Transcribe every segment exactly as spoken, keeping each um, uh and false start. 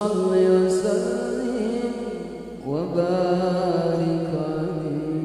صل وسلم وبارك عليه.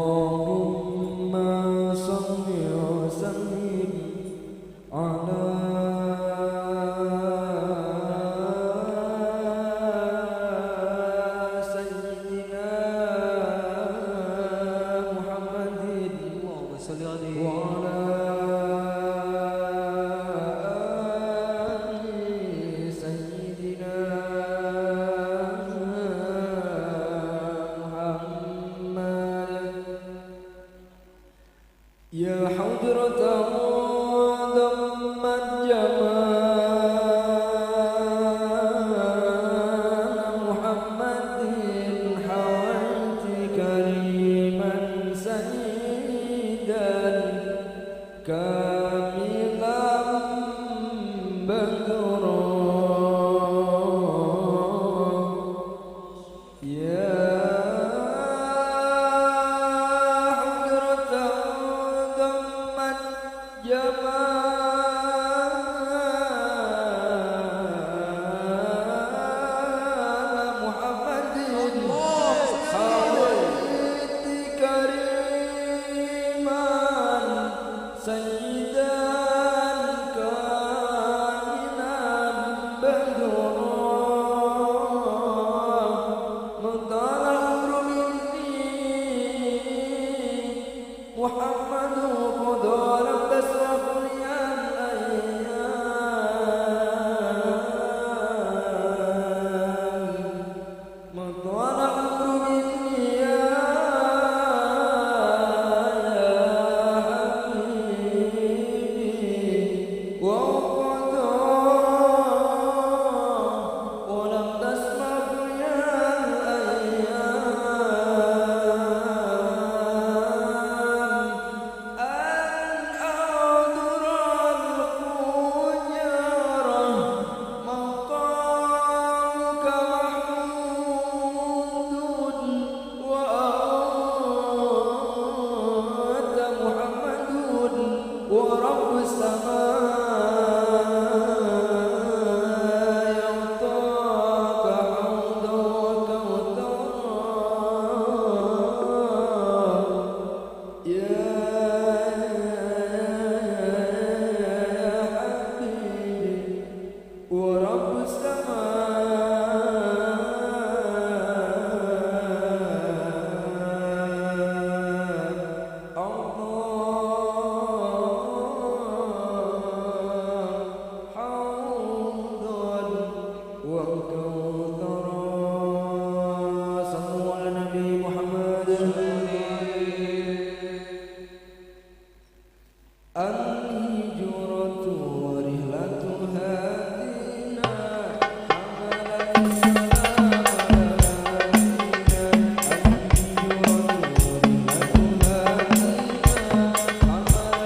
اللهم صل وسلم على سيدنا محمد. اللهم صل عليه. وعلى آل سيدنا محمد. ونحن بالدنيا يا حبيبي وقد ولم تسمع فيها الأيام أن أحضر الحجرة مقامك محمود وأنت محمد ورب السماء يعطاك حوضا وكوثرا. يا حبيبي ورب السماء، الله حوضا وكوثرا. صلوا على النبي محمد. الهجرة رحلتها دينا، حملت السلام لنا دينا.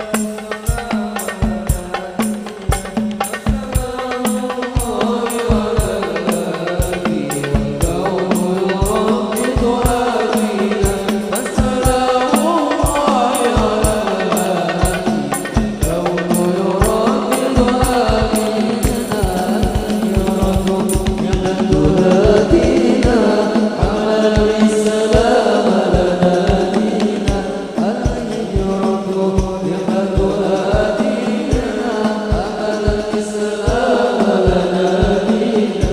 الهجرة رحلتها دينا، حملت السلام لنا دينا.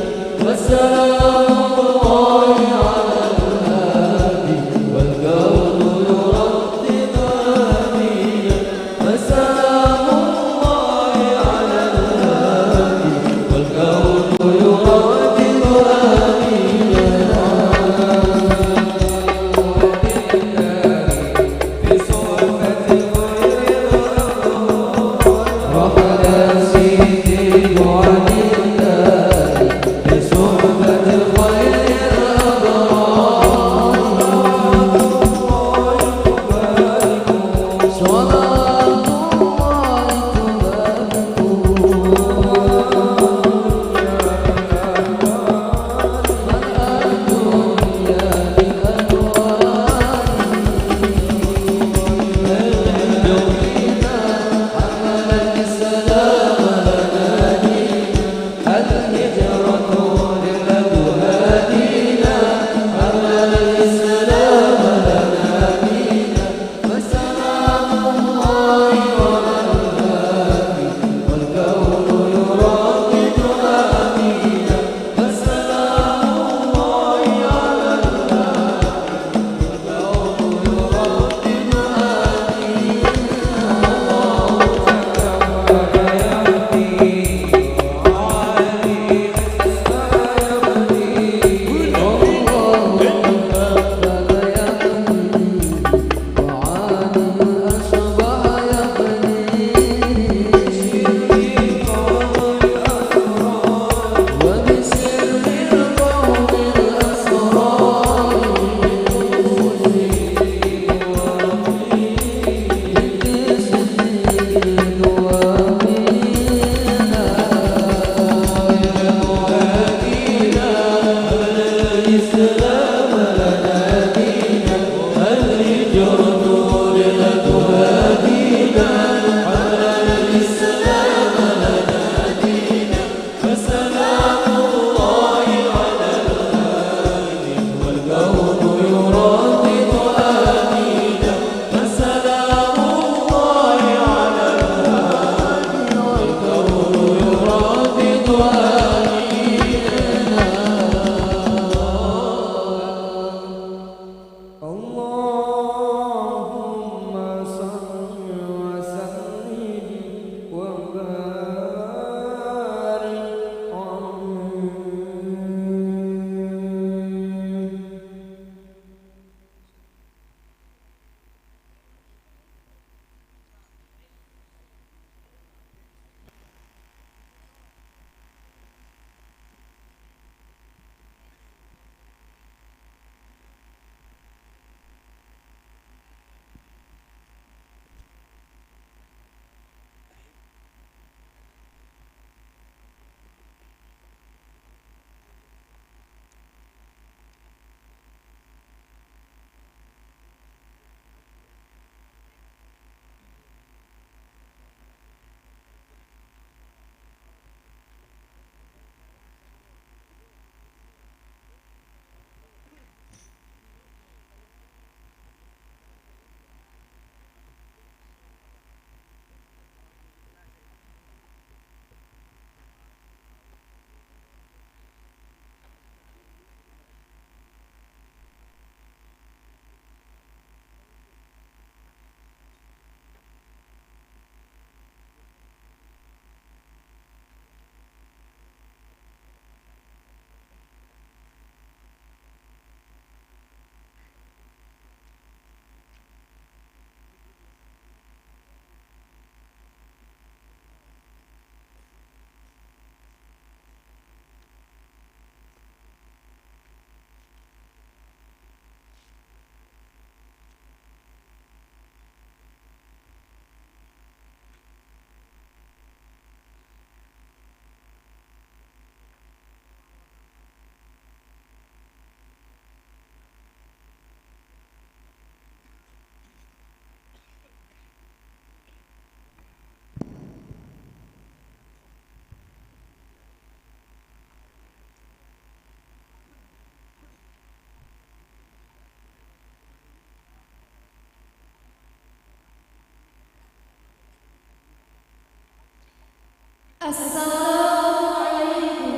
Assalamualaikum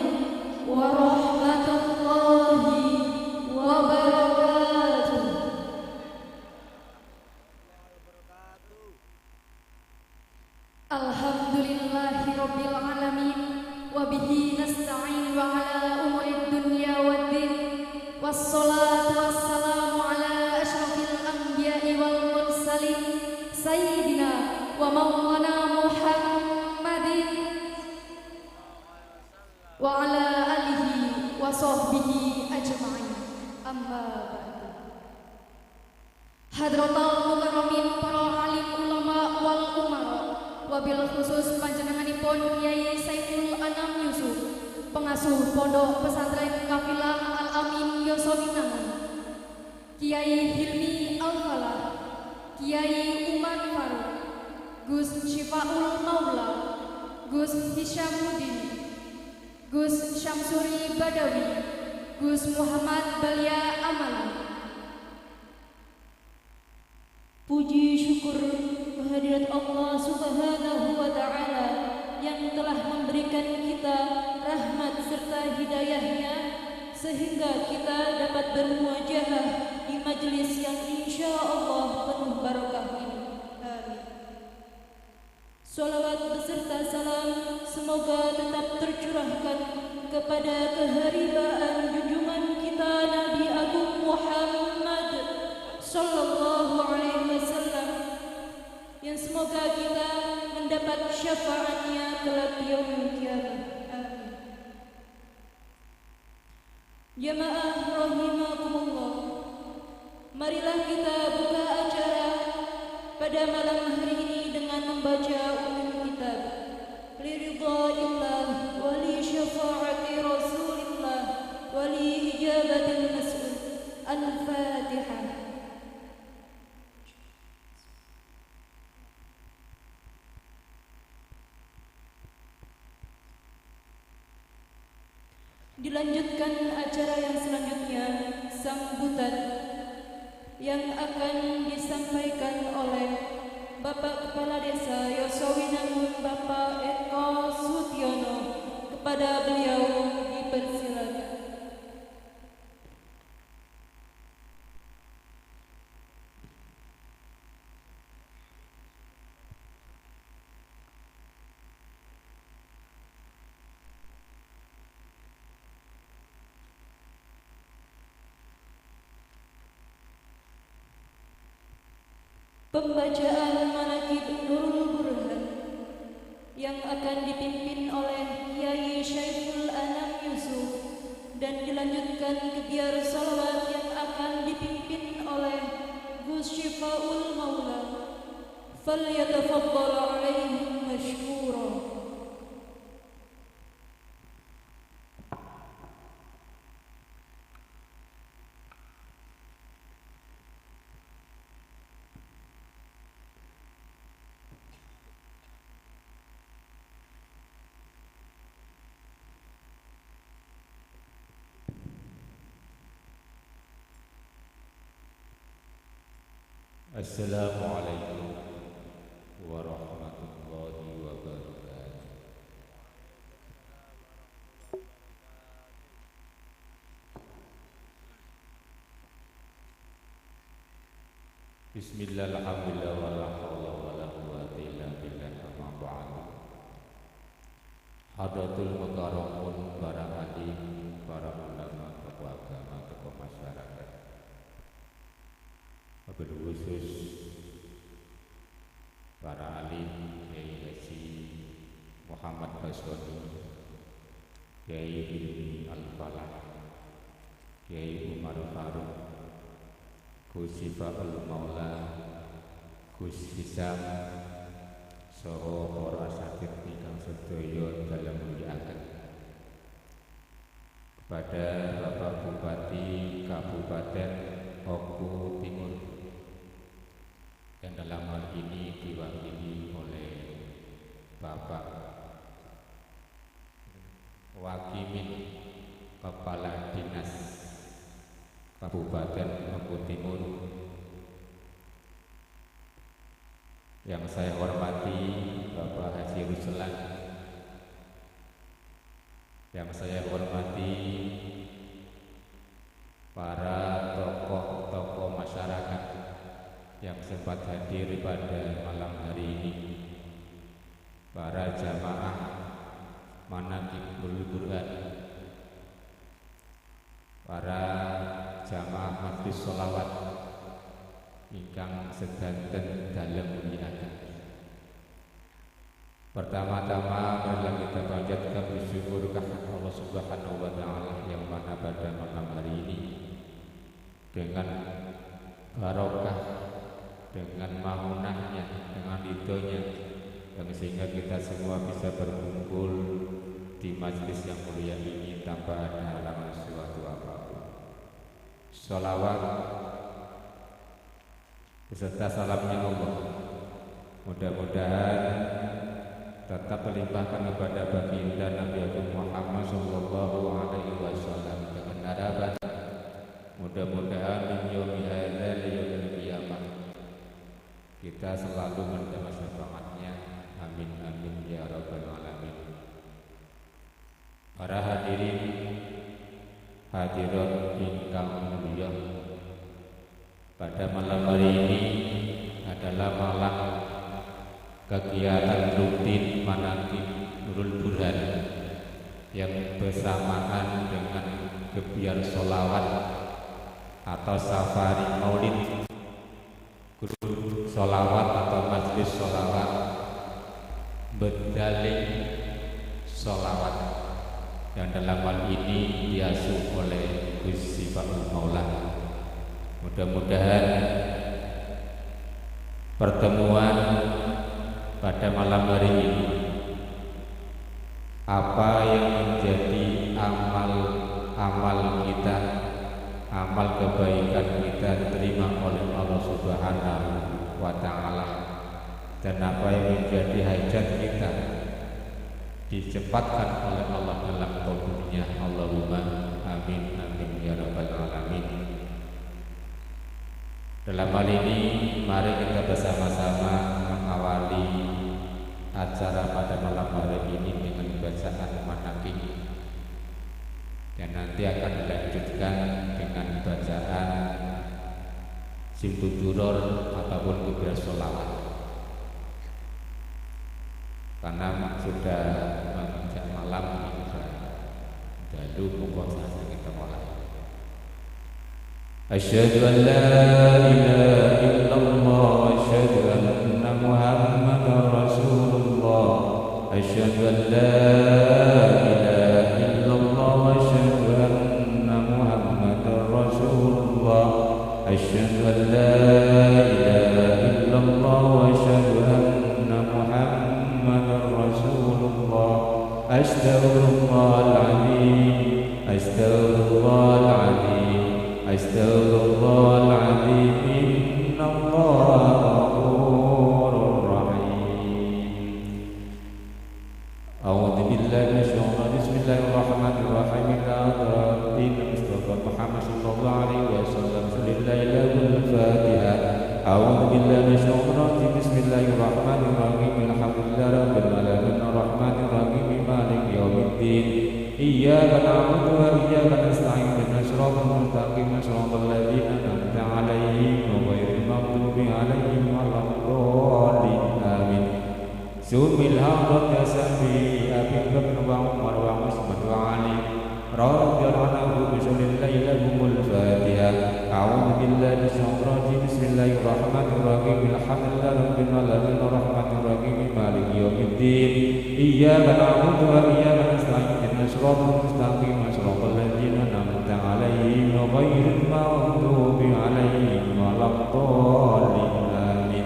warahmatullahi wabarakatuh. Alhamdulillahirabbil alamin, wa bihi nasta'in wa ala umurid dunya waddin. Wassalatu wassalamu ala asyrafil anbiya'i wal mursalin, sayyidina wa maulana Muhammadin wa ala alihi wa sahbihi ajma'in. Amma ba'du. Hadratal mukarramin, para alim ulama wal umara, wabil khusus panjenenganipun Kiai Saiful Anam Yusuf, pengasuh Pondok Pesantren Kafilah Al Amin Yosowinangun, Kiai Hilmi Al Falah, Kiai Umar Faruk, Gus Syifaul Maula, Gus Hisyamuddin, Gus Syamsuri Badawi, Gus Muhammad Balia Amali. Puji syukur kehadirat Allah Subhanahu wa Ta'ala yang telah memberikan kita rahmat serta hidayahnya, sehingga kita dapat bermuajahah di majlis yang insya Allah penuh barakah ini. Amin. Salawat beserta salam semoga tetap tercurahkan kepada keharibaan junjungan kita Nabi Agung Muhammad sallallahu alaihi wasallam, yang semoga kita mendapat syafaatnya kelak yaumul qiyamah. Amin. Jamaah rahimakumullah, marilah kita buka acara pada malam hari ini dengan membaca Ummul Kitab. Liridhaillah wa li syafaati Rasulillah wa li ijabatil mas'ul. Al-Fatihah. Dilanjutkan acara yang selanjutnya, sambutan yang akan disampaikan oleh Bapak Kepala Desa Yosowinangun, Bapak Eko Sutiono. Kepada beliau dipersilakan. Pembacaan Manaqib Nurul Burhan yang akan dipimpin oleh Kiai Syaiful Anam Yusuf dan dilanjutkan gebyar salawat yang akan dipimpin oleh Gus Syifaul Maula. Falyatafaddal alaihim masyhura. Assalamualaikum warahmatullahi wabarakatuh. Bismillah, alhamdulillah, wala haula wala quwwata illa billah, amma ba'du. Hadratul mukarramun, para alim, para ulama, tokoh agama, tokoh masyarakat. Wabil khusus para alim, Kiai Haji Muhammad Basoni, Kiai Hilmi Al-Falah, Kiai Umar Faruk, Gus Syifaul Maula, Gus Hisam, saha para asatid ingkang sedaya dalem muliaken. Kepada Bapak Bupati Kabupaten Oku Timur yang dalam hal ini diwakili oleh Bapak Wakimin Kepala Dinas Kabupaten Oku Timur, yang saya hormati Bapak Haji Ruslan, Yang saya hormati para tokoh-tokoh masyarakat yang sempat hadir pada malam hari ini, para jamaah Manaqib Nurul Quran, para jamaah majlis sholawat ingkang sedanten dalem muliakan. Pertama-tama, marilah kita panjatkan bersyukur kehadirat Allah Subhanahu wa Ta'ala yang mana pada malam hari ini, dengan barokah, dengan maunahnya, dengan ridhonya, yang sehingga kita semua bisa berkumpul di majlis yang mulia ini tanpa ada halangan suatu apapun. Salawat beserta salamnya Allah mudah-mudahan tetap terlimpahkan kepada baginda Nabi Agung Muhammad sallallahu alaihi wasallam, dengan harapan mudah-mudahan min yaumi hadza li yaumil qiyamah kita selalu mendapat syafaatnya. Amin, amin, ya rabbal alamin. Para hadirin hadirat ingkang mulia, pada malam hari ini adalah malam kegiatan rutin Manaqib Nurul Burhan yang bersamaan dengan gebyar sholawat atau safari maulid, grup sholawat atau majlis sholawat, berdalil sholawat, yang dalam hal ini diasuh oleh Gus Sifa'ul Maula. Mudah-mudahan pertemuan pada malam hari ini, apa yang menjadi amal-amal kita, amal kebaikan kita diterima oleh Allah Subhanahu wa Ta'ala, dan apa yang menjadi hajat kita dicepatkan oleh Allah dalam kabulnya. Allahumma amin, amin, ya rabbal alamin. Dalam hal ini, mari kita bersama-sama mengawali acara pada malam hari ini dengan bacaan manaqib, dan nanti akan dilanjutkan dengan bacaan Simtud Duror ataupun gebyar sholawat. Karena sudah menginjak malam, sudah dalu, monggo saja kita mulai. Asyhadu an la ilaha illallah wa asyhadu anna Muhammadar Rasulullah. Asyhadu an la ilaha illallah wa asyhadu anna Muhammadar Rasulullah. Asyhadu an la ilaha illallah wa asyhadu anna Muhammadar Rasulullah. Astaghfirullahaladzim. Astaghfirullahaladzim. Astaghfirullahaladzim. Innallaha ghafurur rahim. A'udzu billahi minasyaitonir rajim. Bismillahirrahmanirrahim. Ila hadratin Mustafa Muhammad sallallahu alaihi wasallam. Bismillahirrahmanirrahim. A'udzu billahi minasyaitonir rajim. Bismillahirrahmanirrahim. Alhamdulillahirabbil alamin. Arrahmanirrahim. Maliki yaumiddin. Iyyaka na'budu wa iyyaka nasta'in. Ihdinas siratal mustaqim. Siratal ladzina an'amta 'alaihim ghairil maghdubi 'alaihim waladdallin. Amin. Sumil haqqa tasbih, Habib Nuwang, Marwang, Usman, wa Ali. Radhiyallahu anhu, bisyalil lailahumul Fatihah. A'udzu billahi minasyaitonir rajim. Bismillahirrahmanirrahim. Alhamdulillahirabbil alamin. Arrahmanirrahim. Maliki yaumiddin. Iyyaka na'budu wa iyyaka nasta'in. Ihdinas siratal mustaqim. Siratal ladzina an'amta 'alaihim ghairil maghdubi 'alaihim waladdallin. Amin.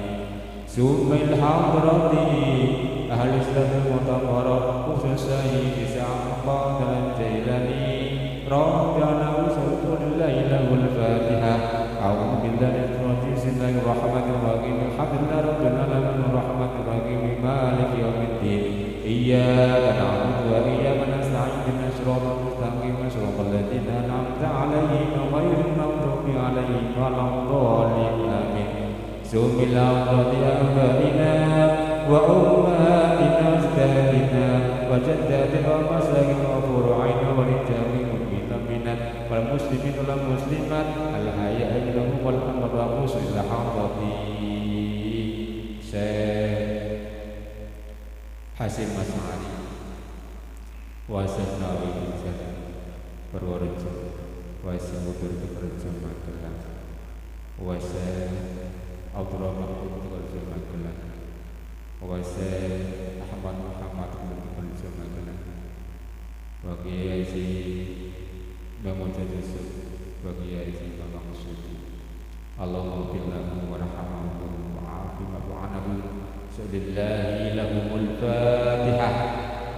Sumil hadrati ahli siratil mutahharah, khusus Sayyidi Syekh Ahmad Al Jailani, radhiyallahu anhu, sirrul lailahul Fatihah. A'udzu billahi minasyaitonir rajim. Bismillahirrahmanirrahim. Alhamdulillahirabbil alamin. Arrahmanirrahim. Maliki yaumiddin. Iyyaka na'budu wa iyyaka nasta'in. Ihdinas siratal mustaqim. Siratal ladzina an'amta 'alaihim ghairil maghdubi 'alaihim waladdallin. Amin. Sumil hadrati abaina وأمهاتنا وأجدادنا وجداتنا ومساكن وفروعنا ورجال المؤمنين والمؤمنات والمسلمين والمسلمات الأحياء منهم والأموات وخصوصا الحاضرين. Syekh Hasyim Asy'ari. Wa Syekh Nawawi Ghazali Purworejo, wa Syekh Mudur Purworejo Magelang, wa Syekh Abdurrahman Purworejo Magelang, wa Syekh Ahmad Muhammad Purworejo Magelang, wa Kiai Haji Mahmud Yusuf, wa Kiai Haji Mamang Sudi. اللهم اغفر لهم وارحمهم وعافهم واعف عنهم. بسم الله لهم الفاتحة.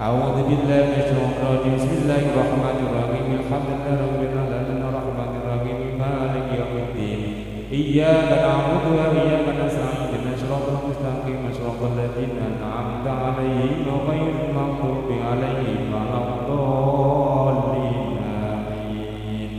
أعوذ بالله من الشيطان الرجيم. بسم الله الرحمن الرحيم. الحمد لله رب العالمين. الرحمن الرحيم. مالك يوم الدين. إياك نعبد وإياك نستعين. اهدنا الصراط المستقيم. صراط الذين أنعمت عليهم غير المغضوب عليهم ولا الضالين. آمين.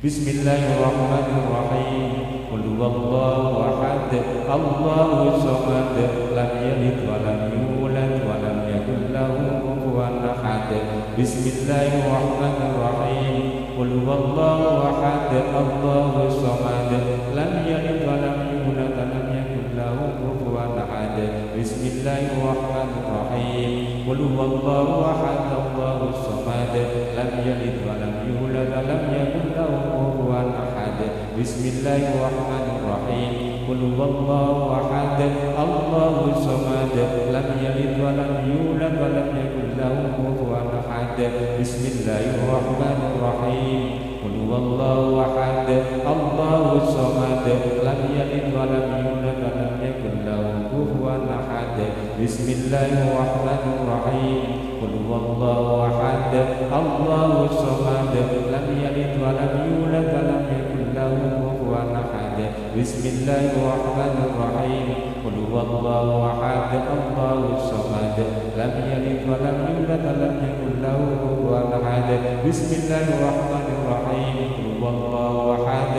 بسم الله الرحمن الرحيم. قل هو الله أحد، الله الصمد، لم يلد ولم يولد ولم يكن له كفوا أحد. بسم الله الرحمن الرحيم. قل هو الله أحد، الله الصمد، لم يلد ولم يولد ولم يكن له كفوا أحد. بسم الله الرحمن الرحيم. قل هو الله أحد، الله الصمد، لم يلد ولم يولد ولم يكن له كفوا أحد. بسم الله الرحمن الرحيم. قل هو الله أحد، الله الصمد، لم يلد ولم يولد ولم يكن له كفوا أحد. بسم الله الرحمن الرحيم. قل هو الله أحد، الله الصمد، لم يلد ولم يولد ولم يكن له كفوا أحد. بسم الله الرحمن الرحيم. قل هو الله أحد، الله الصمد، لم يلد ولم يولد ولم يكن له كفوا أحد. بسم الله الرحمن الرحيم. قل هو الله أحد، الله الصمد، لم يلد ولم يولد ولم يكن له كفوا أحد. بسم الله الرحمن الرحيم. قل هو الله أحد،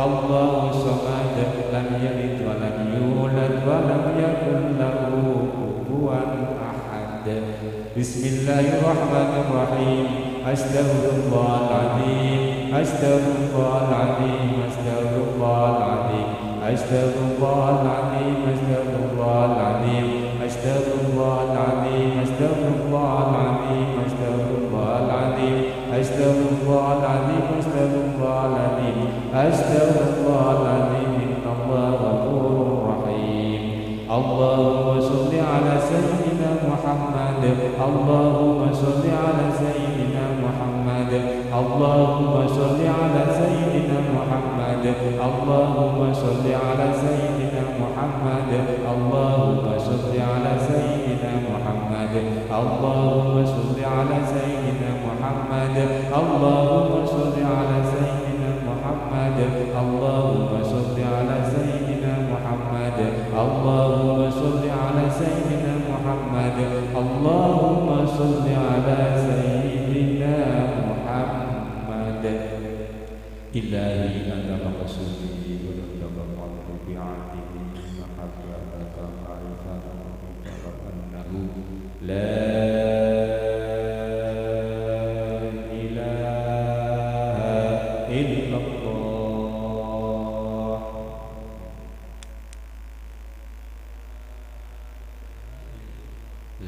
الله الصمد، لم يلد ولم يولد ولم يكن له كفوا أحد. بسم الله الرحمن الرحيم. أستغفر الله العظيم، أستغفر الله العظيم، أستغفر الله العظيم. أستغفر الله العظيم، أستغفر الله العظيم، أستغفر الله العظيم، أستغفر الله العظيم، أستغفر الله العظيم، أستغفر الله العظيم، أستغفر الله العظيم، أستغفر الله العظيم، إن الله غفور رحيم. اللهم صل على سيدنا محمد، اللهم صل على سيدنا محمد، اللهم صل على سيدنا محمد، اللهم صل على سيدنا محمد، اللهم صل على سيدنا محمد، اللهم صل على سيدنا محمد، اللهم صل على سيدنا محمد، اللهم صل على سيدنا محمد، اللهم صل على سيدنا محمد، اللهم صل على سيدنا محمد. إلهي أنت مقصودي ولم تكن مطلوبي عندي محبتك معرفة وحبك أنه لا إله إلا الله.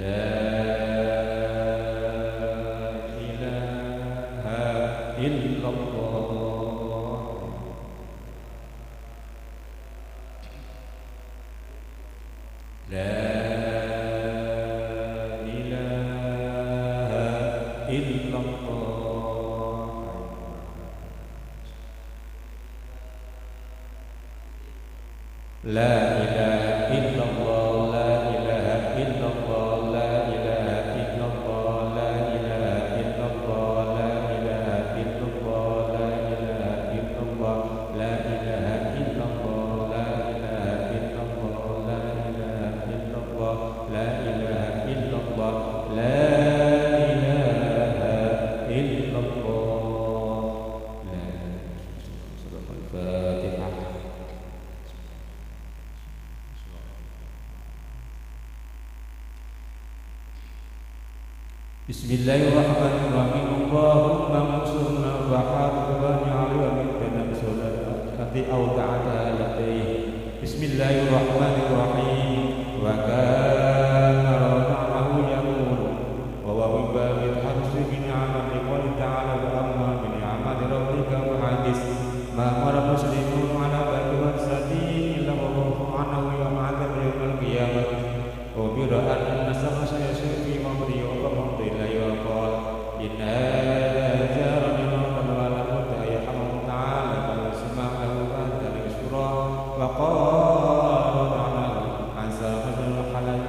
لا إله إلا الله. لا إله إلا الله. لا إله إلا الله، لا إله إلا الله، لا إله إلا الله، لا إله إلا الله، لا إله إلا الله، لا إله إلا الله، لا إله إلا الله، لا إله إلا الله، لا إله إلا الله، لا إله إلا الله، لا إله إلا الله. لا إله إلا الله. الفاتحة. Bismillahirrahmanirrahim. Allahumma ansurna wa harib bani Ali wa min tanam sulati awda'ata ladayhi. Bismillahirrahmanirrahim. Wa kana rada'ahu yaqul, wa huwa min babil harsi bi ni'mati qawli ta'ala, wa amma bi ni'mati rabbika fahaddis. Ma amara muslimun ala babil harsi illa wa huwa anhu yawma adzab yawmal qiyamah. Ukhbira anna syakhsan yashiru fi qabrihi wa qabruhu ilayhi wa qala, in hadha jarani mawtan wa la budda an yarhamahu ta'ala, fa yusma lahu hadha al-yusra. Wa qala ta'ala, asa masal halal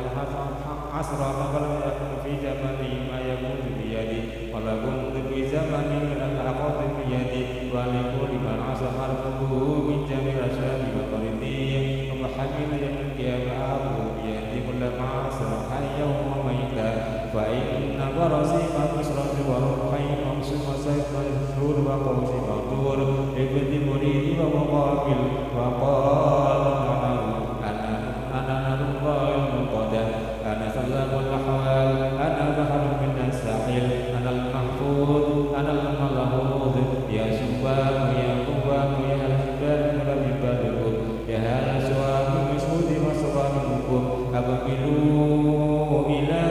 asra, wa lam yakun fi zamani ma yakunu fi yadi, wa la kuntu fi zamani la akhadhu fi yadi, wa li kulli man asa harbuhu min jami'il ashabi wa qaribin. Wa hamil yawmil qiyamah akhadhu bi yadi kullama asa hayyan wa mayyita. Fa inna farasi maqsuratu wa rumhi maqsum wa sayfi mansur wa qawsi maqdur. Ibni muridi wa muqabil. Wa qala ana, ana narullahi muqaddam. Ana salamul ahwal, ana bahrun minas sahil, anal mahfuz, anal malhuz, ya subhanu, ya qawwamu, ya al-jibal, ya al-jibal, ya hal suwami, misudi wa suwami hukum, aqbilu ila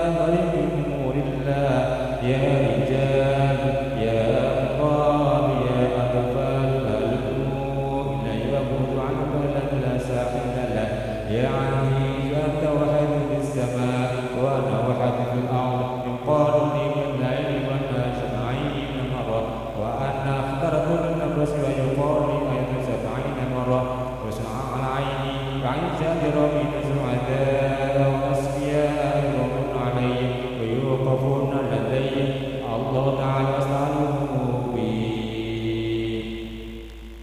amri min umurillah, ya rijal, ya abtal, ya atfal, halummu ilayya wa khudhu anhu la sahila lah, ya aziz anta wahid fis sama, wa ana wahid fil ard. Yuqalu li bil laili wan nahari sab'ina marrah, wa ana akhtartu lin nafsi, wa yuqalu li aydan sab'ina marrah, wa su'a al aini, wa inda rabbi su'ada, wa asfiya yuradun alayhi, wa yuqafuna ladayhi. Allah Ta'ala as'aluhu bi.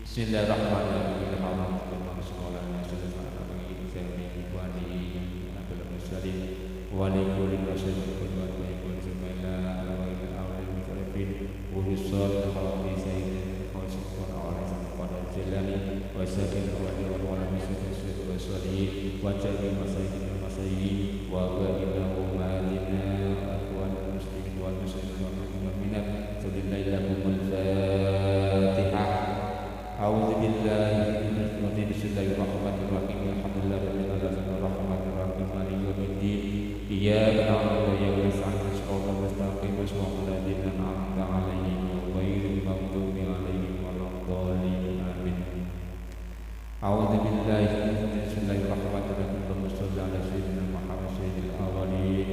Bismillahirrahmanirrahim. Alhamdulillah, wassalatu wassalamu ala sayyidina Muhammadin wa ala alihi wa sahbihi wa sallam. Wa ala kulli rasulin wa ala kulli rasulin wa ala kulli awliya wa muqarrabin. Wa sallallahu ala sayyidina Muhammad wa ala alihi wa sahbihi wa sallam. Wa sallim ala sayyidina Muhammad wa ala alihi wa sahbihi wa sallam. Wa ala sayyidina Muhammadin wa ala kulli muslimin wal muslimin wal mu'minin wal mu'minat. Alhamdulillah, lahumul Fatihah. A'udzu billahi minasy syaithanir rajim. Bismillahirrahmanirrahim. Alhamdulillahi rabbil alamin. Arrahmanirrahim. Maliki yaumiddin. Iyyaka na'budu wa iyyaka nasta'in. Shiratal mustaqim. Shiratal ladzina an'amta 'alaihim ghairil maghdubi 'alaihim waladdallin. Amin. A'udzu billahi minasy syaithanir rajim. Bismillahirrahmanirrahim. Allahumma shalli ala sayyidina Muhammad sayyidil awwalin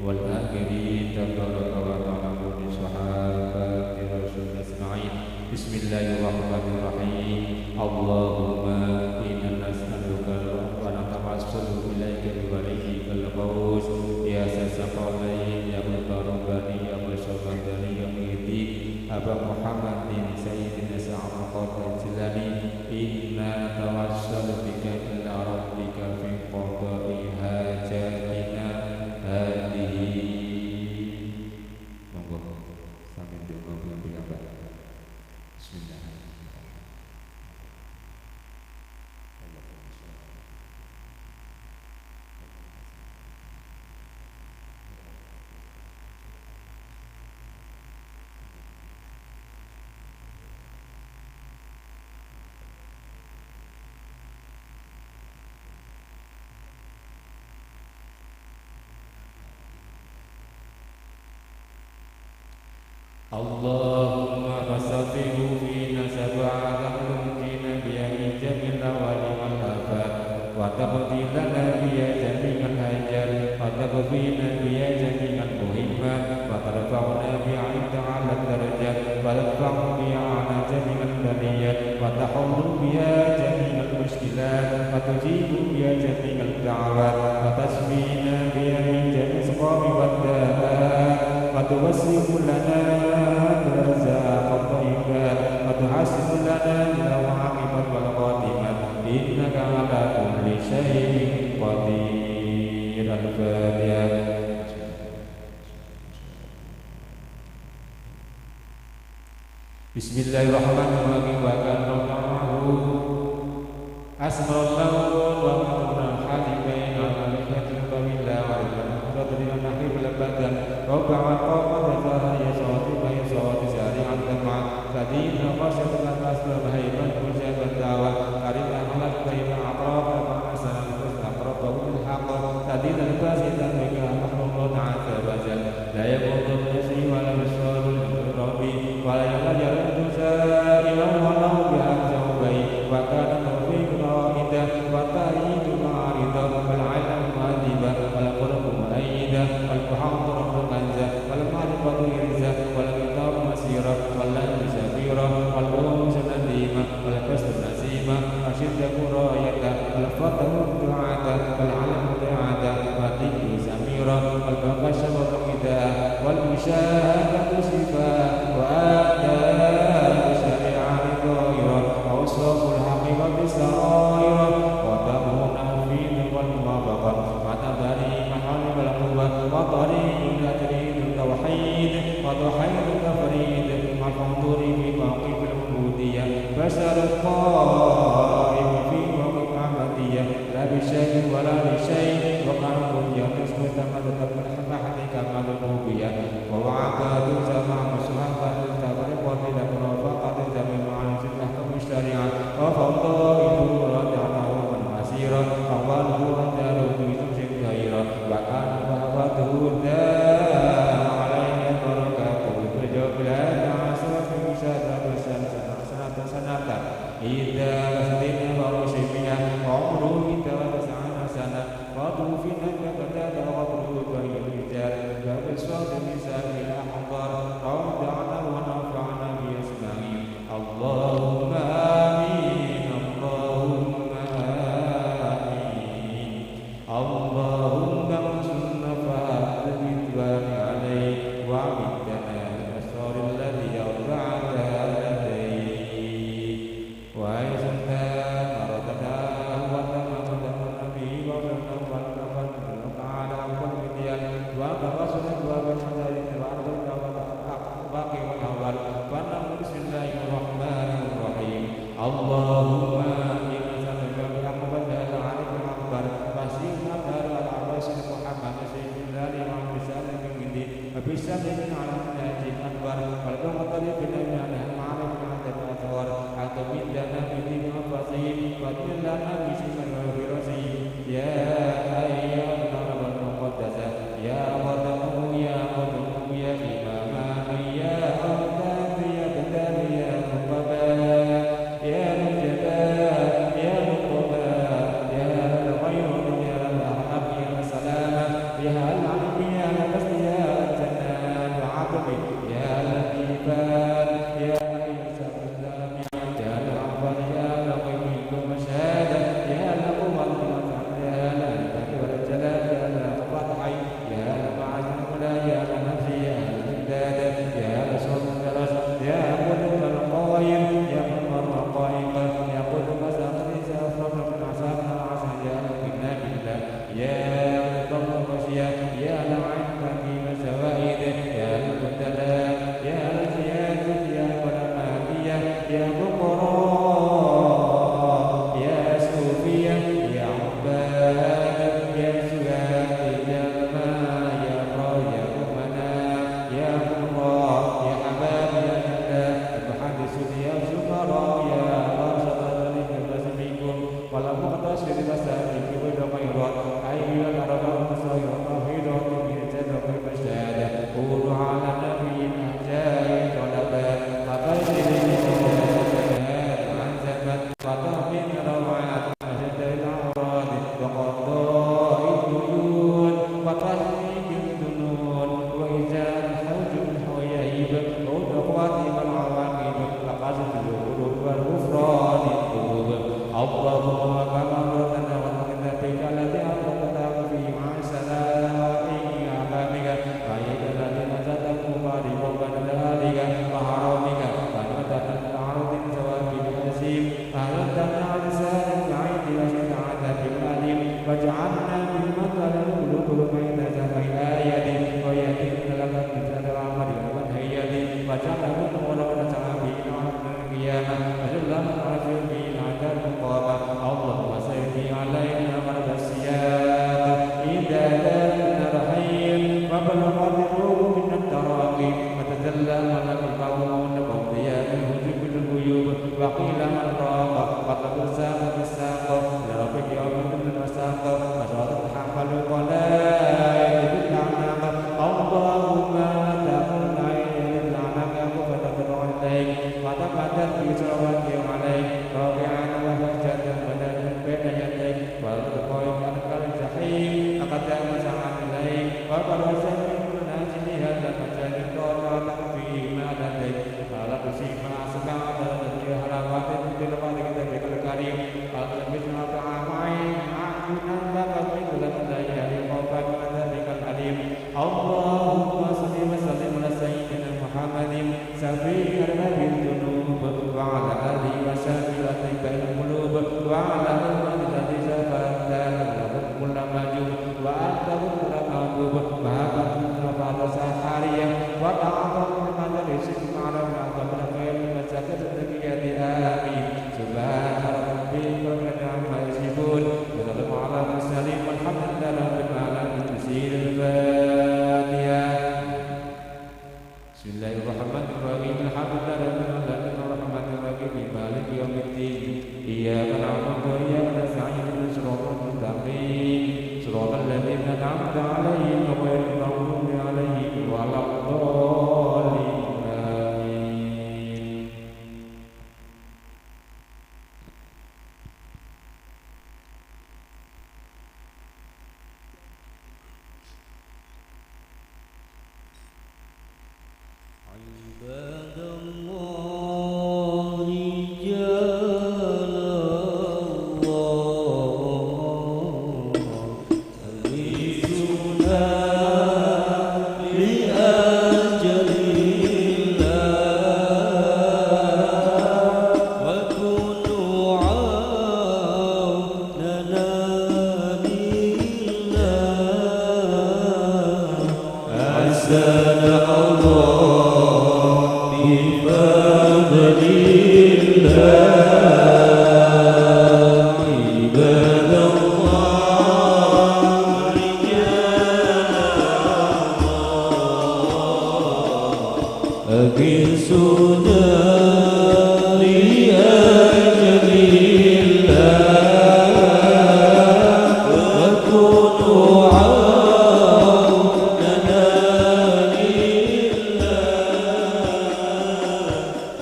wal akhirin. Tabaraka wa ta'ala bi sahabati Rasul ajma'in. Bismillahirrahmanirrahim. Allahumma inna nas'aluka wa natawassalu ilaika bi waliyyikal ghaus, ya Saqalain, ya Mutarabani, ya Musamadani, ya Muhyiddin, Aba Muhammadin, Sayyidina Syekh Abdul Qadir Jilani, inna natawassalu bika ila rabbika fi qada'i hajatina hadhihi. Monggo. Sambil doa, bulan pejabat. Bismillahirrahmanirrahim. Allahumma shalli. Allahumma fasabbihhu fina sabbaha tahlumu fina biha min jami'il ahwali wal afat, wa taqdi lana biha jami'al hajat, wa taqdi lana biha jami'al muhimmat, wa tarfa'na biha 'indaka a'la darajat, wa tarfa'na biha 'ala jami'il baliyat, wa tahullu biha jami'al mushkilat, wa tujibu biha jami'ad da'awat, wa tashfina biha min jami'is suqami wad da'at, wa tuwassi' lana biha arzaqat thayyibat, wa tuhassin lana biha al 'aqibat wal khatimah, innaka 'ala kulli syai'in qadir. Al-Fatihah. Bismillahirrahmanirrahim. Wa kana ma'ahu asmarul laun wa ma'runa halibain ala lihatil bawila wa ila muhtadri wa nahwi wal badan. Rabbana القائم في موقف أحمدية، لا بشيء ولا لشيء، وكان قضي الرزق تم تدبر حتى حقيقة ما لقوبية، ووعد تلزم مع مصلحة تستغرق وتلك مرافقة تلزم مع الحكم الشريعة، وفوضى إذ رجعناه من مسيرة، أوله أجل في شمس ظهيرة، وكان وهبته تام عليه بركته، فجعل عشرة سنة سنة سنة. إذا سنين ومسلمية، عمره إذا تسعون سنة، وتوفي النبي فزاد قدره فهي الرجال، فبالصوت من سائر الأحضار، رضي عنه ونفعنا بأسمائه. اللهم آمين، اللهم آمين. اللهم انصرنا فأنت بالدوام عليه، وأمدنا بالأنصار التي أودعتها لديه. وحيث انتهى مرضنا وتم مدحنا به وصلنا ولنفعنا تعالى وكل بديان وأنت رسول وبالحسن وأنت الأخلاق والأحوال. فنقول بسم الله الرحمن الرحيم. اللهم إنا نسألك بأن تجعل عليك أكبر وسيم أكبر على رسول محمد سيد الله وعلى سالم من دين وبسلم على الناس الأكبر والمقتدر بالنبي على المعرفة عند الأثر أن تمدنا بدين وفصيل وتلنا بسمر وفرسين يا حي يا قيوم المقدسة يا قدوم يا قدوم يا إماما يا أوتاد يا أبدال يا مقبا يا مجتبى يا مقتضى يا الغيور يا الأحمد يا السلامة يا العلم يا البسط يا الجنة العظم يا لطيفا يا أيسر السلام يا الأكبر يا العظيم يا المشاهدة يا القوة يا العزة والجلال يا الفتح يا المعز العلا يا النفس يا الامتداد يا الصوت الجرس يا قدوم القوائم يا قمر القائم يا قدوم ساقط سافر من عساك العسى يا الغنى بالله يا قدوم الغشية يا العين التي من شوائده يا المبتلى يا الجياد يا المهدية يا بكرة يا صوفية يا عباد يا سواد يا ما يا رايا أمنا يا قراء يا حباب يا جنة المحدث يا شكراء يا أرشد الطريق الناس منكم ولا مقتصر مساكين في الخيرات أيها الأرباب المساوي وتوحيد ربهم الجنة والمشاهدة قولوا على النبي الأحجاء الطلبة وبشر الجهاد عن زمن وتحقيق روعات وشد الأعراض وقضاء الديون وتحقيق الظنون وإزالة الحوج والحوائب والعقوبات والعواقب وقصد الغروب والغفران الذنوب. اللهم كما أمرتنا وتقدم بك الذي أمرتنا به مع سلائك أحكامك وأيدنا بما زادتم مبارك وبارك وحرمك وأنعمتك من عرض ثواب العظيم أعلمتنا عن لسان العين وشفاعة بالعلم واجعلنا ممن تلين قلوبهم عند سماع الآيات ويهديهم إلى الحق بسبب العمل والمنهيات واجعلهم نورا ونسعا به إلى القيامة وذلا من عرف به العذاب مقاما. اللهم سهل علينا غرب السياق إذا ذهبنا الرحيل وبلغت الروح منا التراقي وتجلى ملك الموت وأوضي من حجب الغيوب وقيل من راق وقد ساق بالساق إلى ربك يومئذ المساق وصارت حق الولاية بالأعناق. اللهم تقول العين بالأعناق وفتت العينين وتقدم بصلوات عليه رافعا وحجة بين يديك وتلقى أنكر الجحيم أقدم سعى إليك وبرز من منازل هذا المكان طالعا فيه ما لديك قال بسيما سمعت الذي هلكت بالقدر كتابك الكريم. إياك نعبد وإياك نستعين، اهدنا الصراط المستقيم، صراط الذين أنعمت عليهم غير المغضوب عليهم ولا الضالين. آمين. عباد الله، رجال الله، أغيثونا لأجل الله، وكونوا عونا لنا لله. أحسن الله بفضل الله. عباد الله، رجال الله، أغيثونا لأجل الله، وكونوا عونا لله.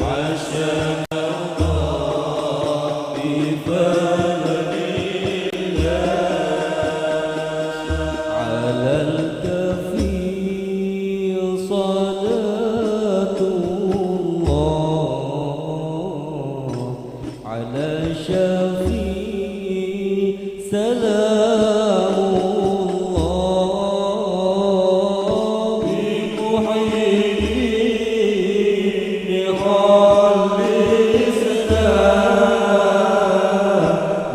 عشق الله بفضل الله. على الكفيل صلاة الله، على الشفيع سلام الله، بمحيي خلصنا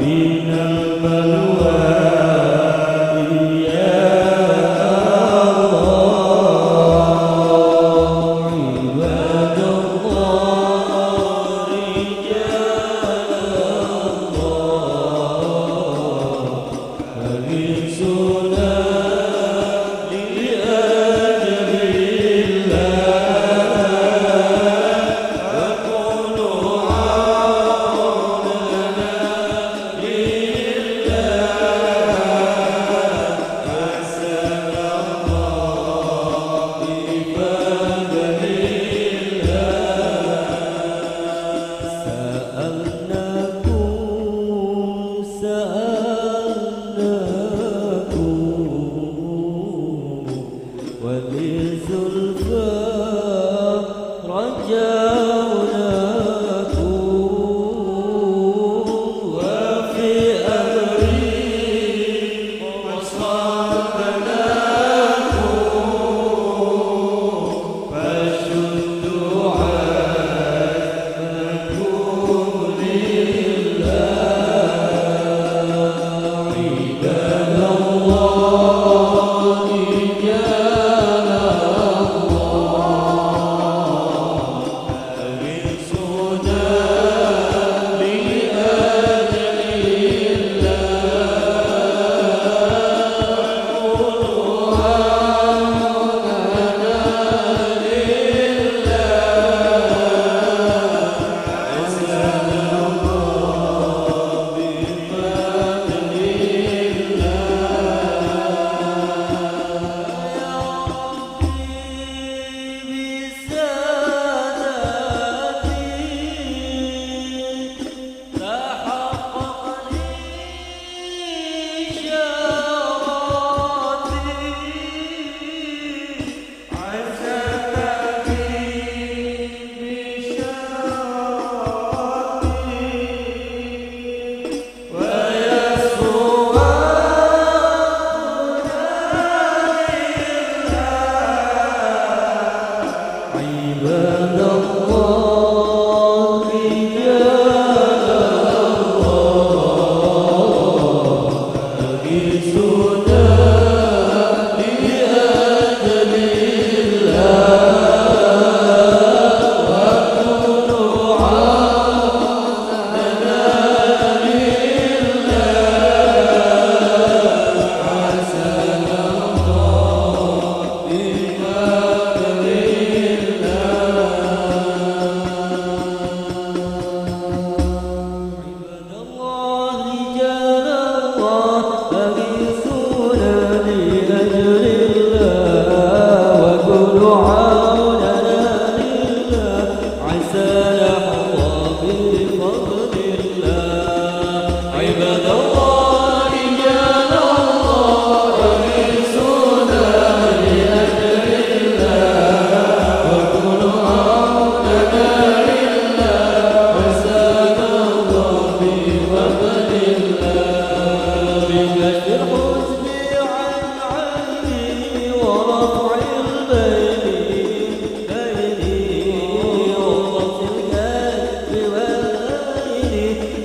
من البلوى يا الله. عباد الله، رجال الله،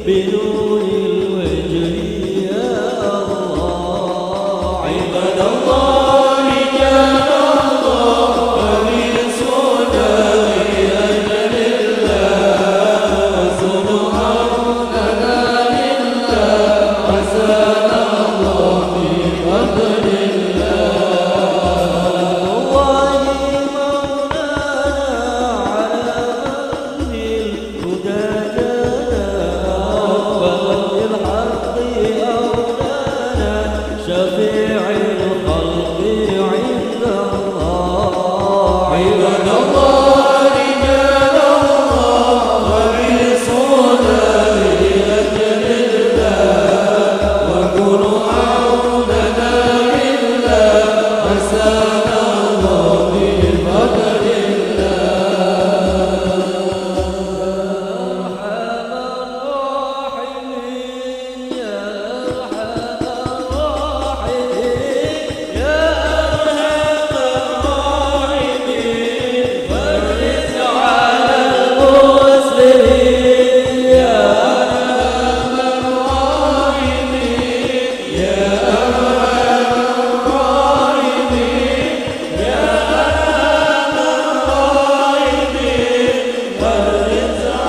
بنور الوجه يا الله. عباد الله، رجال الله، أخلصونا لأجل الله، وصنعوا لنا لله، عسانا الله بفضل الله. الله مولانا على من بالهدى جانا، ومن بالحق أولانا، شفيع الخلق عند الله. عباد الله، رجال الله، أخلصونا لأجل الله، وكونوا عونا لله، عسانا الله بفضل الله. أرحم الراحمين، يا أرحم الراحمين، يا أرحم الراحمين، فرج على المسلمين، يا أرحم الراحمين، يا أرحم الراحمين، يا أرحم الراحمين، فرج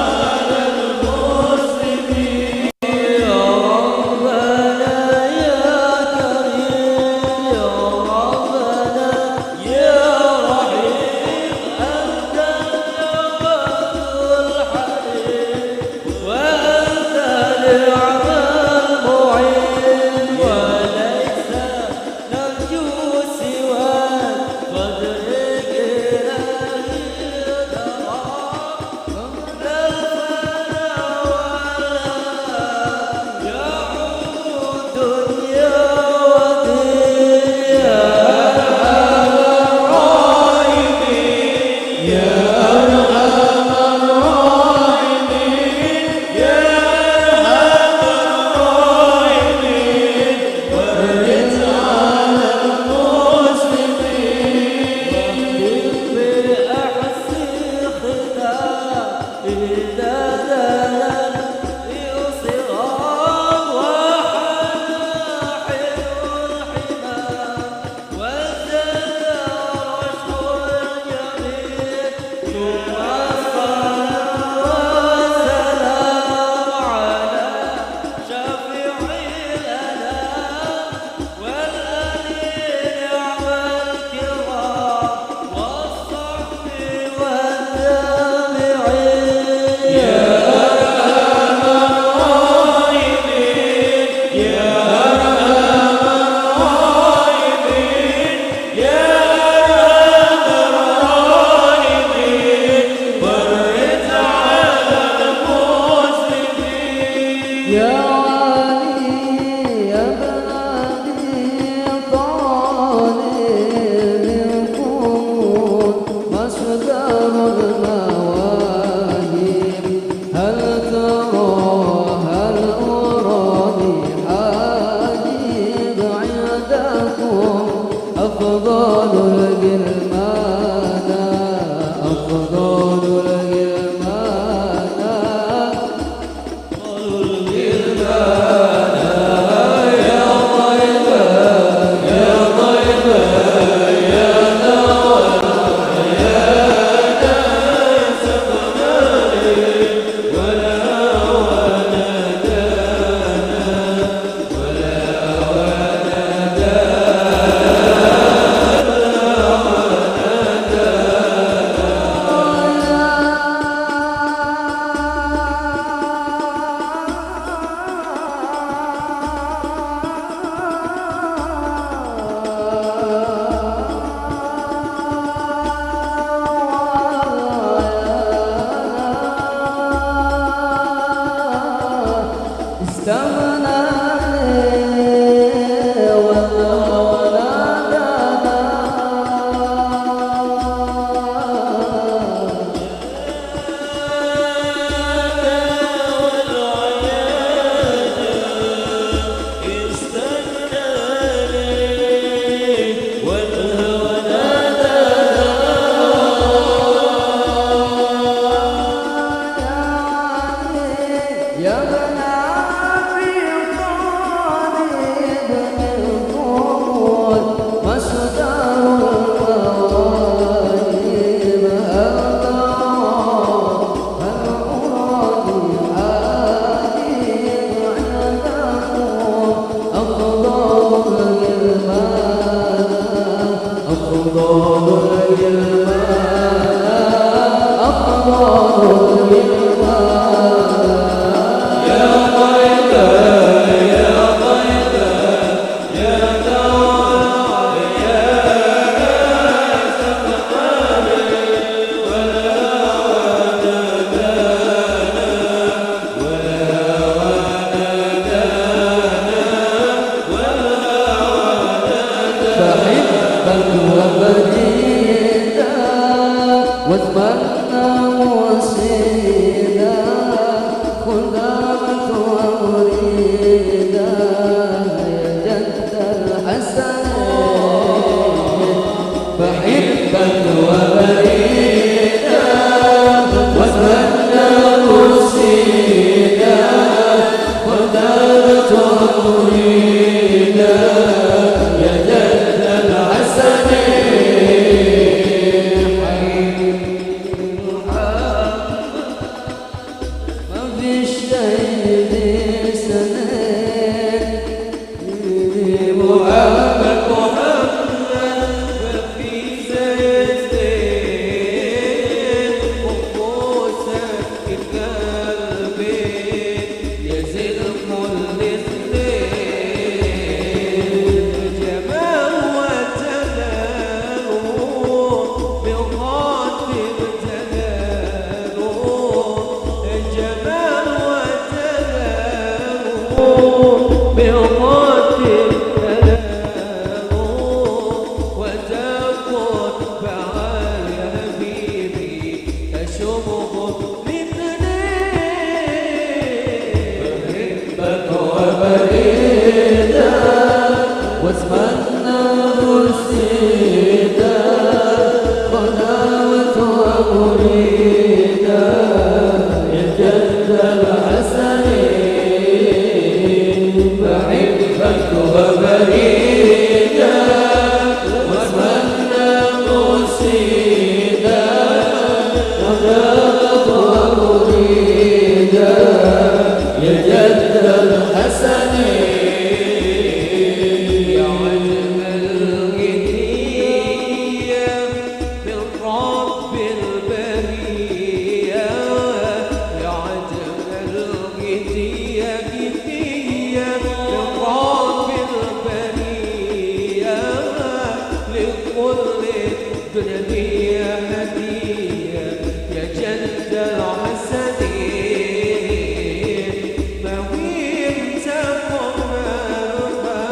على المسلمين. يا ربنا يا كريم، يا ربنا يا رحيم، أنت النعمة الحليم، وأنت نعم المعين، وليس نرجو سواك، فادرك إلهي الدرى قبل الفنا والهوى، يعم الدنيا والدين. يا أرحم الراحمين، يا أرحم الراحمين، يا أرحم الراحمين، فرج على المسلمين. وأكرم بأحسن ختام إذا دنا الانصرام وحان حلو الحمام. وزاد رشح الجميل، ثم الصلاة والسلام على شفيع الأنام، والآل نعم الكرام، والصحب والتابعين. يا أرحم الراحمين، يا أرحم الراحمين، يا أرحم الراحمين، فرج على المسلمين. يا علي يا ابن أبي طالب، قوم مصدر المواهب، هل ترى، هل أرى لحاجب عندكم أفضل الغلمان، أفضل الغلمان. فحبك وبريدا واتمنى مرشدا خذامة ومريدا يا جد الحسن. فحبك وبريدا واتمنى مرشدا خذامة ومريدا يا جد الحسن. ما فيش شي بيسند محمد، محمد، ما في زي الزين، وقوسك قلبي يزيد كل سنين. جمال وجلال بخاتم جلال، جمال وجلال بخاتم جلال، وتكون بعد حبيبي تشوق الاثنين. بحبك وبريدا واتمنى مرشدا خذامة ومريدا يا جد الحسن. بحبك وبريدا واتمنى مرشدا خذامة ومريدا يا جد الحسن. يا عجب الهدية من رب البرية، يا عجب الهدية، هدية من رب البرية لكل الدنيا هدية يا جد الحسنين. ما وين تقربها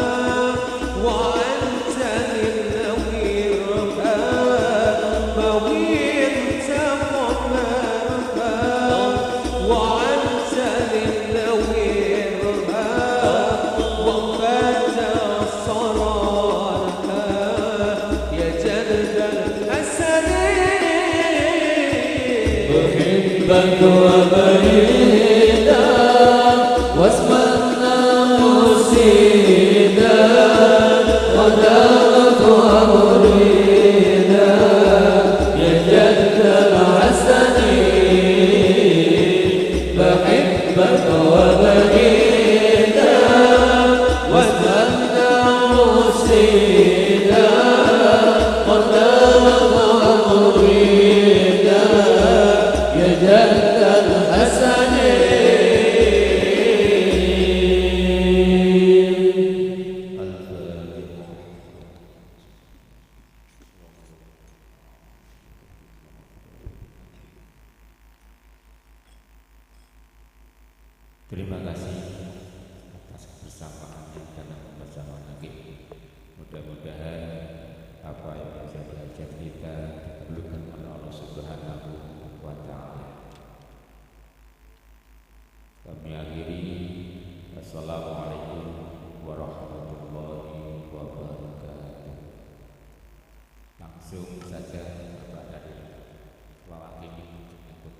وأنت للنوير، ما وين تقربها وأنت للنوير، وقفت الصلاة يا جلد الحسن. أحبك وبريدا واسمعنا مرشدا ودعوة مريدا يا جد الحسن. بحبك وبريدا واتمنى مرشدا قدامك مريدا يا جد الحسنين. الفاتحة. Terima kasih atas kebersamaan yang dalam bersama lagi. Mudah-mudahan apa yang menjadi hajat kita dikabulkan oleh Allah Subhanahu wa Ta'ala. Kami akhiri. Assalamualaikum warahmatullahi wabarakatuh. Langsung saja Bapak dari Ketua Wakil untuk menyambut.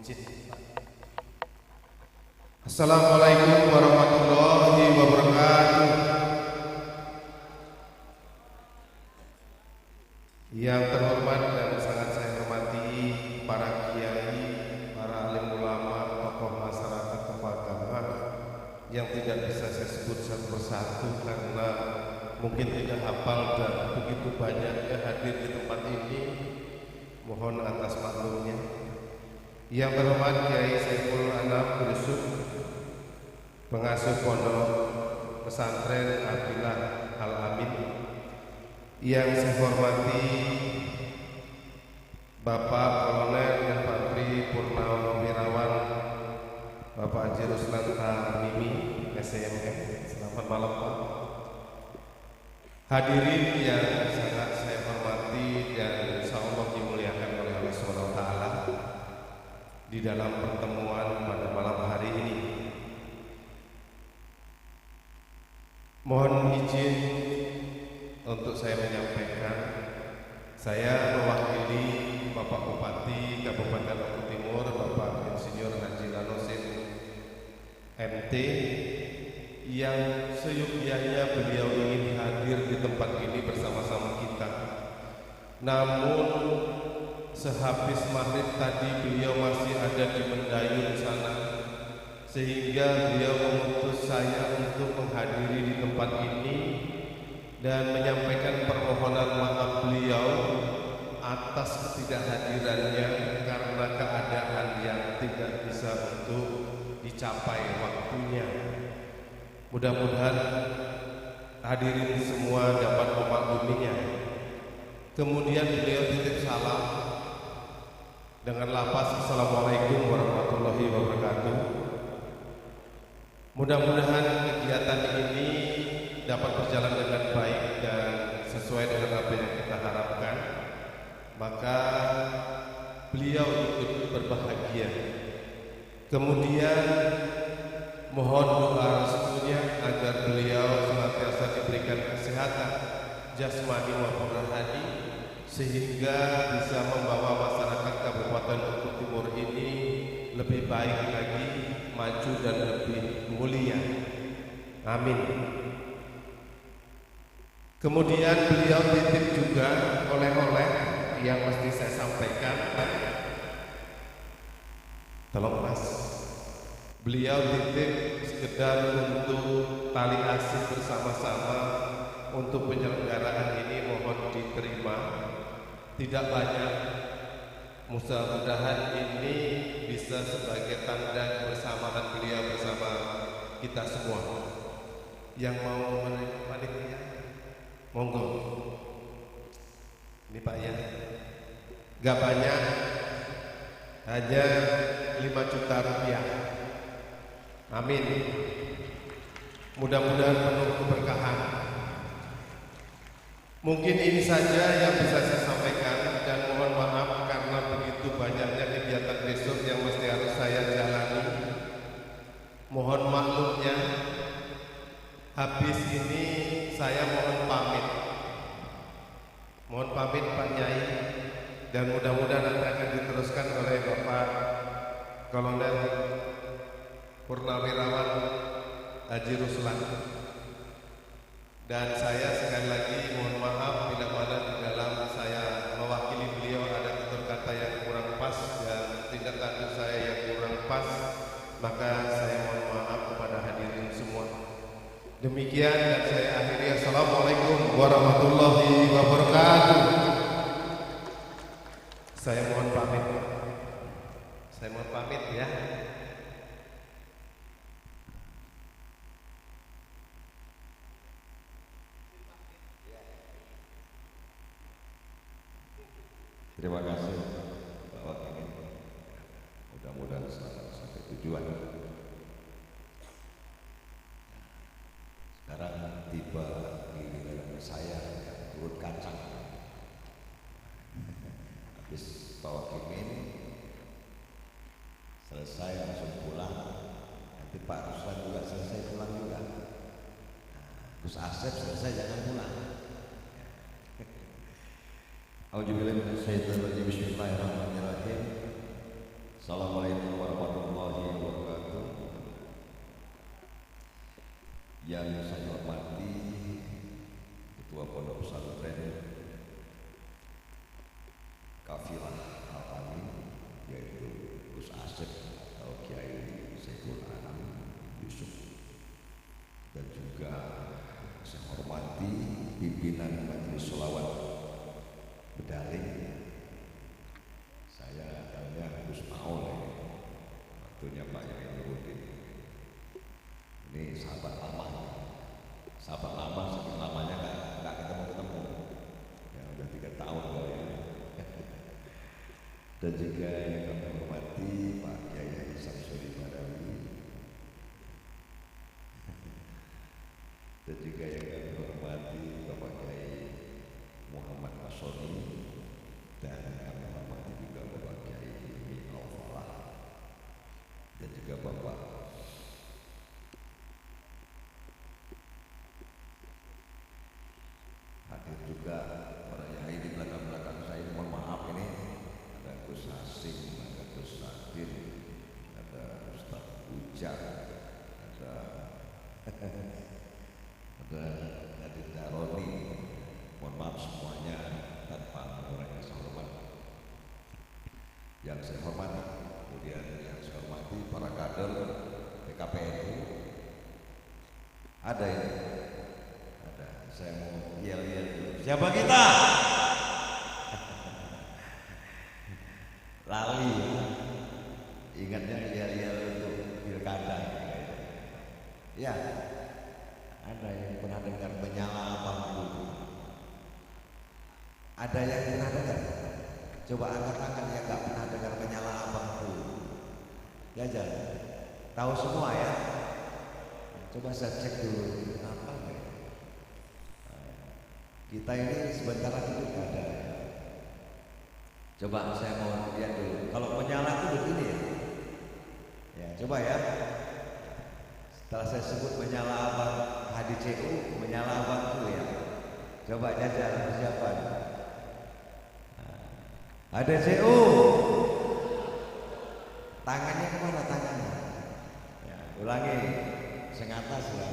Assalamualaikum warahmatullahi wabarakatuh. Yang terhormat dan sangat saya hormati para kiai, para alim ulama, tokoh masyarakat, tokoh agama yang tidak bisa saya sebut satu persatu karena mungkin tidak hafal dan begitu banyaknya hadir di tempat ini. Mohon atas maklumnya. Yang terhormat Kiai Saiful Anam Yusuf, pengasuh Pondok Pesantren Abdillah Al Amin. Yang saya hormati Bapak Kolonel Infantri Purnawirawan, Bapak Haji Ruslan Tamimi, S M M. Selamat malam, Pak. Hadirin yang sangat saya hormati dan insya Allah dimuliakan oleh Allah Subhanahu wa Taala di dalam pertemuan pada malam hari ini. Mohon izin untuk saya menyampaikan, saya mewakili Bapak Bupati Kabupaten Lombok Timur, Bapak Insinyur Haji Lanosin M T, yang seyogyanya beliau ingin hadir di tempat ini bersama-sama kita. Namun, sehabis maghrib tadi beliau masih ada di Mendayun sana, sehingga beliau mengutus saya untuk menghadiri di tempat ini dan menyampaikan permohonan maaf beliau atas ketidakhadirannya karena keadaan yang tidak bisa untuk dicapai waktunya. Mudah-mudahan hadirin semua dapat memakluminya. Kemudian beliau titip salam dengan lafaz, "Assalamualaikum warahmatullahi wabarakatuh." Mudah-mudahan kegiatan ini dapat berjalan dengan baik dan sesuai dengan apa yang kita harapkan. Maka beliau ikut berbahagia. Kemudian, mohon doa restunya agar beliau senantiasa diberikan kesehatan jasmani maupun rohani, sehingga bisa membawa masyarakat Kabupaten Lombok Timur ini lebih baik lagi, maju dan lebih mulia. Amin. Kemudian beliau titip juga oleh-oleh yang mesti saya sampaikan. Tolong, Mas. Beliau titip sekedar untuk tali asih bersama-sama untuk penyelenggaraan ini, mohon diterima. Tidak banyak. Mudah-mudahan ini bisa sebagai tanda kebersamaan beliau bersama kita semua. Yang mau menerima panitia, monggo. Ini, Pak, ya. Gak banyak, hanya lima juta rupiah. Amin. Mudah-mudahan penuh keberkahan. Mungkin ini saja yang bisa saya sampaikan dan mohon maaf karena begitu banyaknya kegiatan besok yang mesti harus saya jalani. Mohon maklumnya, habis ini saya mohon pamit. Mohon pamit, Pak Yai, dan mudah-mudahan nanti akan diteruskan oleh Bapak Kolonel Purnawirawan Haji Ruslan. Dan saya sekali lagi mohon maaf bila mana di dalam saya mewakili beliau ada tutur kata yang kurang pas dan tindak tanduk saya yang kurang pas, maka saya mohon maaf kepada hadirin semua. Demikian dan saya akhiri. Assalamualaikum warahmatullahi wabarakatuh. Saya mohon pamit. Saya mohon pamit, ya. Terima kasih, Pak Wakil. Mudah-mudahan selamat sampai tujuan. Sekarang tiba giliran saya yang turun kacang. Habis Pak Wakil ini selesai langsung pulang. Nanti Pak Ruslan juga selesai pulang juga. Nah, Gus Asep selesai jangan pulang. A'udzubillahi minasyaitonirrajim. Bismillahirrahmanirrahim. Assalamualaikum warahmatullahi wabarakatuh. Yang saya hormati Ketua Pondok Pesantren Kafilah Al-Amin, yaitu Gus Asep atau Kiai Saiful Anam Yusuf, dan juga saya hormati pimpinan Majelis Sholawat Bedaleh. Saya taunya Gus Paul ini. Waktunya Pak Yai Nuruddin. Ini sahabat lama. Sahabat lama, saking lamanya nggak, nggak ketemu-ketemu. Ya, udah tiga tahun kali ya. Dan juga yang kami hormati Pak Kiai Haji Samsuri Badawi. Dan juga yang kami hormati Bapak Kiai Muhammad Masoni, dan kami hormati juga Bapak Kiai Hilmi Al-Falah, dan juga Bapak hadir juga para yai di belakang-belakang saya ini, mohon maaf ini, ada Gus Hasim, ada Gus Sadin, ada Ustaz Ujang, ada ada Nadine Daroni. Mohon maaf semuanya tanpa mengurangi rasa hormat. Yang saya hormati, kemudian yang saya hormati para kader P K P N U. Ada ini? Ada. Saya mau yel-yel dulu. Siapa kita? Lali. Ingatnya yel-yel itu pilkada. Ya. Ada yang pernah dengar menyala abangku? Ada yang pernah dengar? Coba angkat tangan yang nggak pernah dengar menyala abangku. Jajal. Tahu semua ya? Coba saya cek dulu. Apa enggak? Kita ini sebentar lagi pilkada ya. Coba saya mau lihat dulu. Kalau menyala itu begini ya. Ya, coba ya. Setelah saya sebut menyala abang H D C U, menyala abangku ya. Coba jajal persiapan. Nah, H D C U. Tangannya kemana tangannya? Ya, ulangi. Sing atas ya.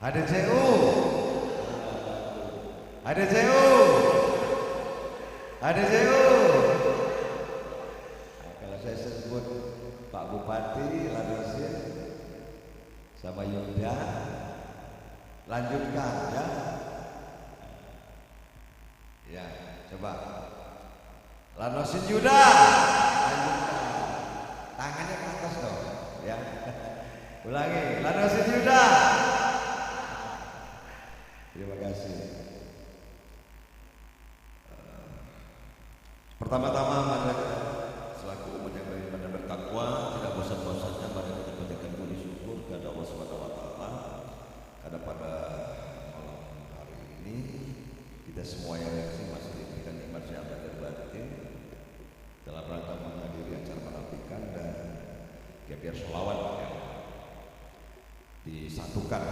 H D C U. H D C U. H D C U. Nah, kalau saya sebut Pak Bupati, Ladosin, sama Yuda, lanjutkan ya. Ya, coba. Lanosin Yuda. Lanjutkan. Tangannya ke atas dong. Ya. Ulangi. Lanosin Yuda. Terima kasih. Pertama-tama, marilah kita selaku umat yang beriman dan bertakwa, tidak bosan-bosannya, marilah kita panjatkan puji syukur kepada Allah Subhanahu wa Ta'ala, karena pada malam hari ini kita semua yang nyaksikan masih diberikan nikmat sehat lahir batin dalam rangka menghadiri acara pelantikan dan geber sholawat yang disatukan.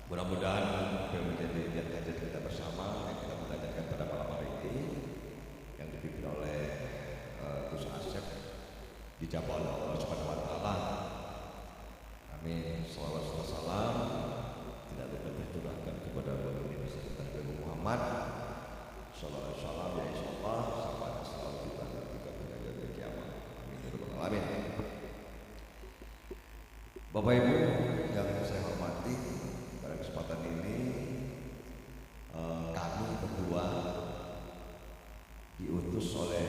Mudah-mudahan apa yang menjadi niat hajat kita bersama yang kita munajatkan pada malam hari ini, yang dipimpin oleh, eh, Gus Asep, dijabah oleh Allah Subhanahu wa Ta'ala. Amin. Salawat serta salam tidak lupa tercurahkan kepada baginda besar kita Nabi Muhammad sallallahu alaihi wasallam, ya insyaallah sampai ada salam kita nanti kepada hari kiamat. Amin ya rabbal alamin. Bapak Ibu yang saya hormati, pada kesempatan ini, eh, kami berdua diutus oleh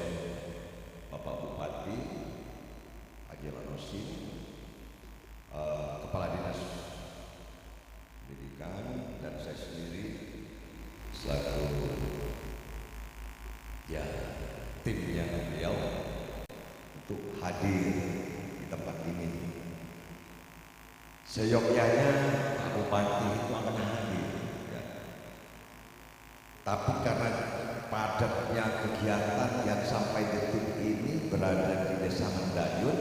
Bapak Bupati Haji Lanosin, eh, Kepala Dinas Pendidikan, dan saya sendiri selaku, ya, timnya beliau untuk hadir di tempat ini. Seyogyanya Pak Bupati itu akan hadir, ya. Tapi karena padatnya kegiatan yang sampai detik ini berada di Desa Mendayun,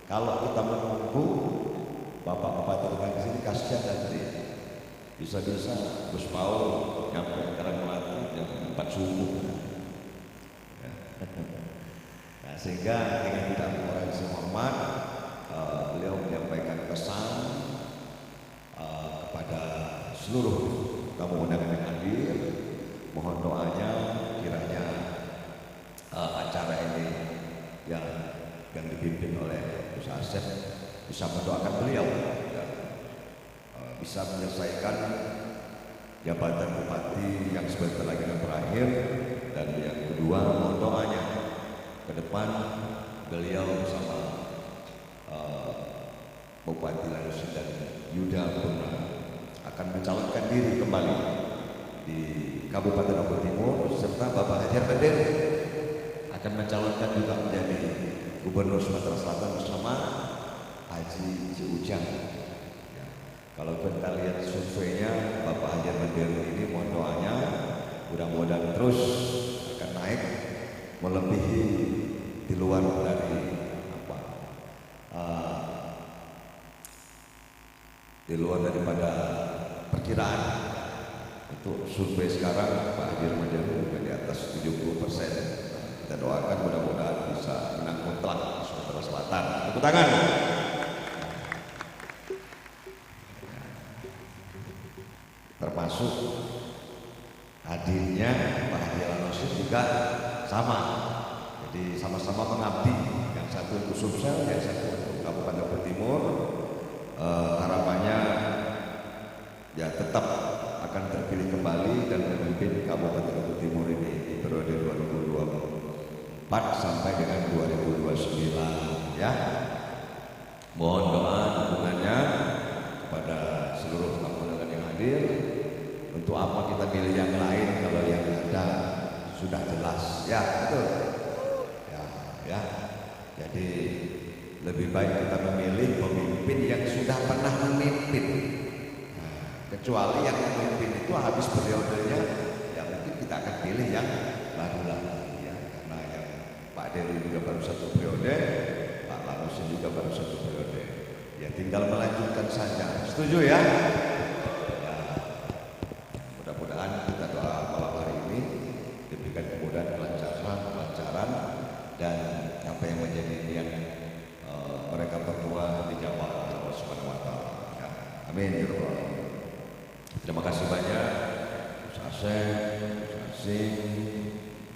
kalau kita menunggu Bapak Bupati datang ke sini, kasihan nanti. Bisa-bisa Gus Paul nyampe Karang Melati jam empat subuh. Ya. Nah, Sehingga dengan tidak mengurangi rasa hormat, eh, beliau menyampaikan pesan, eh, kepada seluruh tamu undangan yang hadir. Mohon doanya kiranya, eh, acara ini yang, yang dipimpin oleh Gus Asep bisa mendoakan beliau, ya, eh, bisa menyelesaikan jabatan bupati yang sebentar lagi akan berakhir. Dan yang kedua, mohon doanya ke depan beliau bersama, eh, Bupati Lanusi dan Yuda Purna akan mencalonkan diri kembali di Kabupaten Lombok Timur, serta Bapak Hajar Badir akan mencalonkan juga menjadi Gubernur Sumatera Selatan bersama Haji Cik Ujang. Ya. Kalau kita lihat surveinya, Bapak Hajar Badir ini, mohon doanya, mudah-mudahan terus akan naik melebihi di luar dari apa, eh, di luar daripada perkiraan. Untuk survei sekarang, Pak Haji Ramadhani juga di atas tujuh puluh persen. Kita doakan mudah-mudahan bisa menang mutlak di Sumatera Selatan. Tepuk tangan. Termasuk hadirnya Pak Haji Al Rosyid juga sama. Jadi sama-sama mengabdi, yang satu untuk Sumsel, yang satu untuk Kabupaten Lombok Timur. Eh, harapannya ya tetap akan terpilih kembali dan memimpin Kabupaten Lombok Timur ini di periode dua ribu dua puluh empat sampai dengan dua ribu dua puluh sembilan, ya. Mohon doa dukungannya kepada seluruh tamu undangan yang hadir. Untuk apa kita milih yang lain kalau yang ada sudah jelas? Ya, betul. Ya, ya. Jadi lebih baik kita memilih pemimpin yang sudah pernah memimpin. Nah, kecuali yang memimpin itu habis periodenya, ya mungkin kita akan pilih yang baru lagi, ya. Karena yang Pak Dewi juga baru satu periode, Pak Lanusi juga baru satu periode. Ya tinggal melanjutkan saja. Setuju ya? Ya. Mudah-mudahan kita doa malam hari ini diberikan kemudahan, kelancaran, kelancaran, dan apa yang menjadi niat, eh, mereka berdua dijawab oleh Allah Subhanahu wa Taala. Ya. Amin ya rabbal alamin. Terima kasih banyak, Gus Asep, Gus Asim,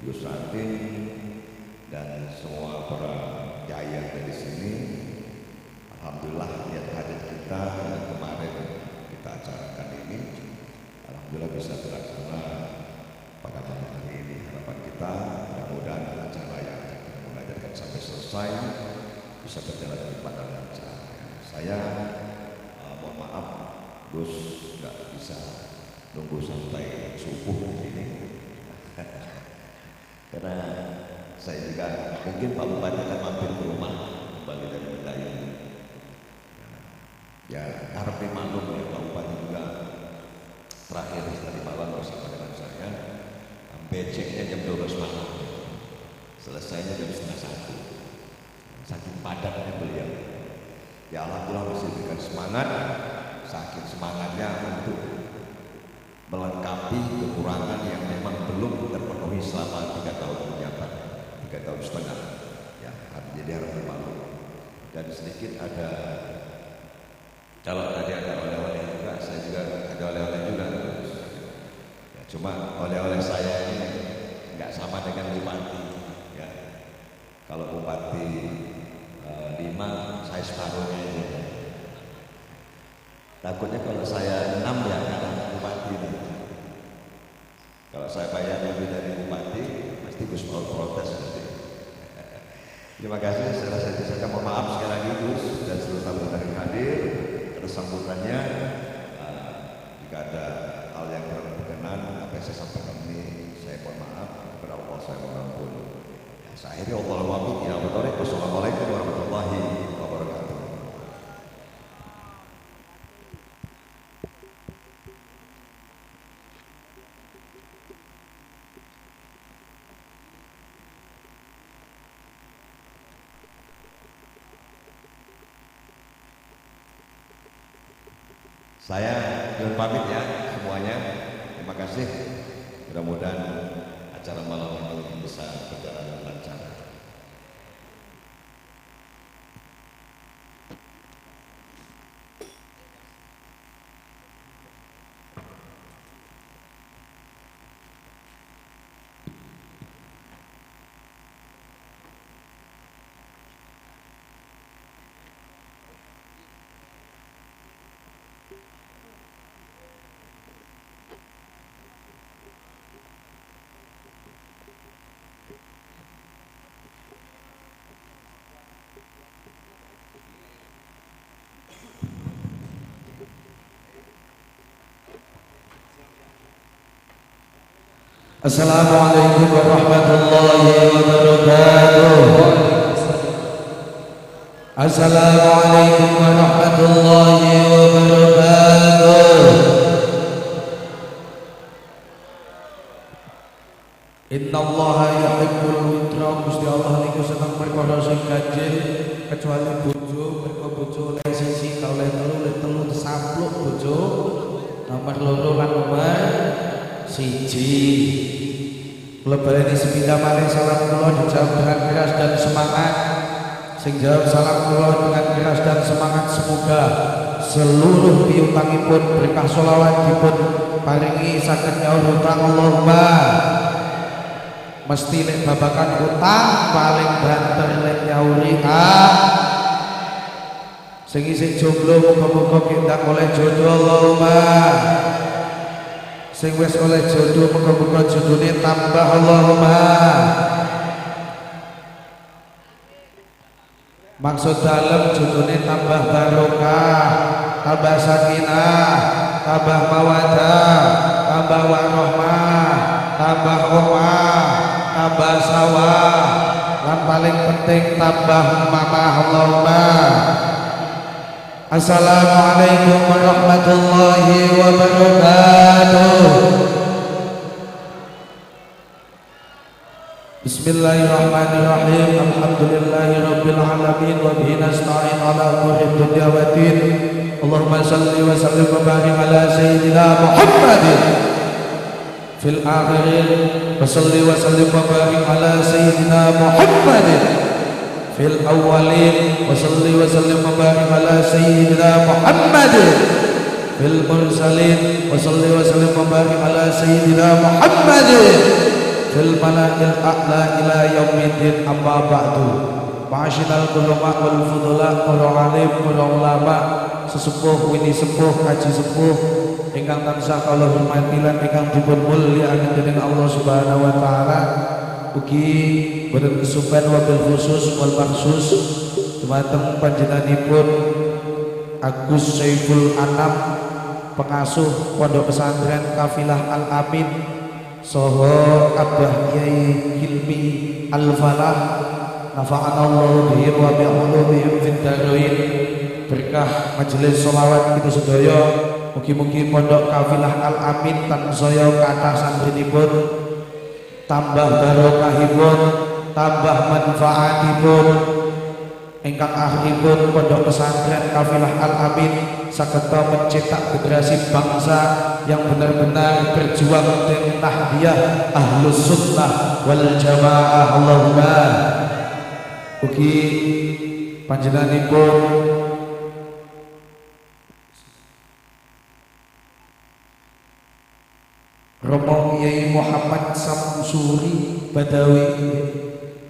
Gus Adin, dan semua para kiai yang ada di sini. Alhamdulillah, niat hajat kita yang kemarin kita acarakan ini, alhamdulillah, bisa terlaksana pada malam hari ini. Harapan kita, mudah-mudahan acara yang akan kita mulai dari tadi sampai selesai bisa berjalan dengan lancar. Saya, eh, mohon maaf, Gus nggak bisa nunggu sampai subuh di sini. Karena saya juga, mungkin Pak Bupati akan mampir ke rumah kembali dari Medayu. Ya, harap dimaklum ya, Pak Bupati juga terakhir tadi malam bersama dengan saya. Beceknya jam dua belas malam. Selesainya jam setengah satu. Saking padatnya beliau. Ya, alhamdulillah masih diberikan semangat. Saking semangatnya untuk melengkapi kekurangan yang memang belum terpenuhi selama tiga tahun menjabat, tiga tahun setengah. Ya, jadi harap dimaklum. Dan sedikit ada, kalau tadi ada oleh-oleh juga, saya juga ada oleh-oleh juga. Ya, cuma oleh-oleh saya ini nggak sama dengan bupati. Ya. Kalau bupati, eh, lima, saya separuhnya aja. Takutnya kalau saya enam, ya kalah bupati nanti. Kalau saya bayar lebih dari bupati, pasti Gus mau protes nanti. Terima kasih, saya rasa itu saja. Mohon maaf sekali lagi, Gus, dan seluruh tamu undangan yang hadir atas sambutannya. Eh, jika ada hal yang kurang berkenan, apa yang saya sampaikan ini, saya mohon maaf. Kepada Allah, saya mohon ampun. Ya, saya akhiri, Allahumma amin. Ya, betul. Wassalamualaikum warahmatullahi wabarakatuh. Saya izin pamit ya semuanya. Terima kasih. Mudah-mudahan acara malam ini bisa berjalan lancar. Assalamualaikum warahmatullahi wabarakatuh. Assalamualaikum warahmatullahi wabarakatuh. Innallaha yuhibbul witra, Gusti Allah niku seneng perkara sing ganjil, kecuali bojo, mergo bojo oleh siji, gak oleh telu, oleh telu disapluk bojo nomor loro lan nomor siji. Kula baleni sepindah malih salam kula dijawab dengan keras dan semangat. Sing jawab salam kula dengan keras dan semangat, semoga seluruh piutangipun berkah sholawat dipun paringi saged nyaur utang, Allahumma. Mesti lek babakan utang paling banter lek nyauri, ah. Sing isih jomblo muga-muga kita oleh jodoh, Allahumma. Sing wis oleh jodoh muga-muga jodone tambah, Allahumma. Maksud dalem jodone tambah barokah, tambah sakinah, tambah mawadah, tambah warahmah, tambah omah, tambah sawah, lan paling penting tambah mamah, Allahumma. Assalamualaikum warahmatullahi wabarakatuh. Bismillahirrahmanirrahim. Alhamdulillahirabbil alamin, wa bihi nasta'in ala umuri dunya waddin. Allahumma shalli wa sallim wa barik ala sayyidina Muhammadin fil akhirin, wa shalli wa sallim wa barik ala sayyidina Muhammadin fil awwalin, wa shalli wa sallim wa barik ala sayyidina Muhammadin fil mursalin, wa shalli wa sallim wa barik ala sayyidina Muhammadin fil mala'il a'la ila yaumiddin, amma ba'du. Ma'asyiral ulama wal fudala, para alim, para ulama, sesepuh, wini sepuh, kaji sepuh, ingkang tansah kula hormati lan ingkang dipun mulyakaken dening Allah Subhanahu wa taala. Ugi boten kesupen wabil khusus wal maksus dumateng panjenenganipun Agus Saiful Anam, pengasuh Pondok Pesantren Kafilah Al Amin, saha Abah Yai Hilmi Al Falah, nafa'anallahu bihim wa bi ulumihim fid darain. Berkah majelis sholawat kita sedaya, mugi-mugi Pondok Kafilah Al Amin tansaya kathah santrinipun tambah barokahipun, tambah manfaatipun. Ingkang akhiripun Pondok Pesantren Kafilah Al Amin saged mencetak generasi bangsa yang benar-benar berjuang di nahdiyah ahlus sunnah wal jamaah. Allahumma. Ugi panjenenganipun Romo Kiai Muhammad Samsuri Badawi.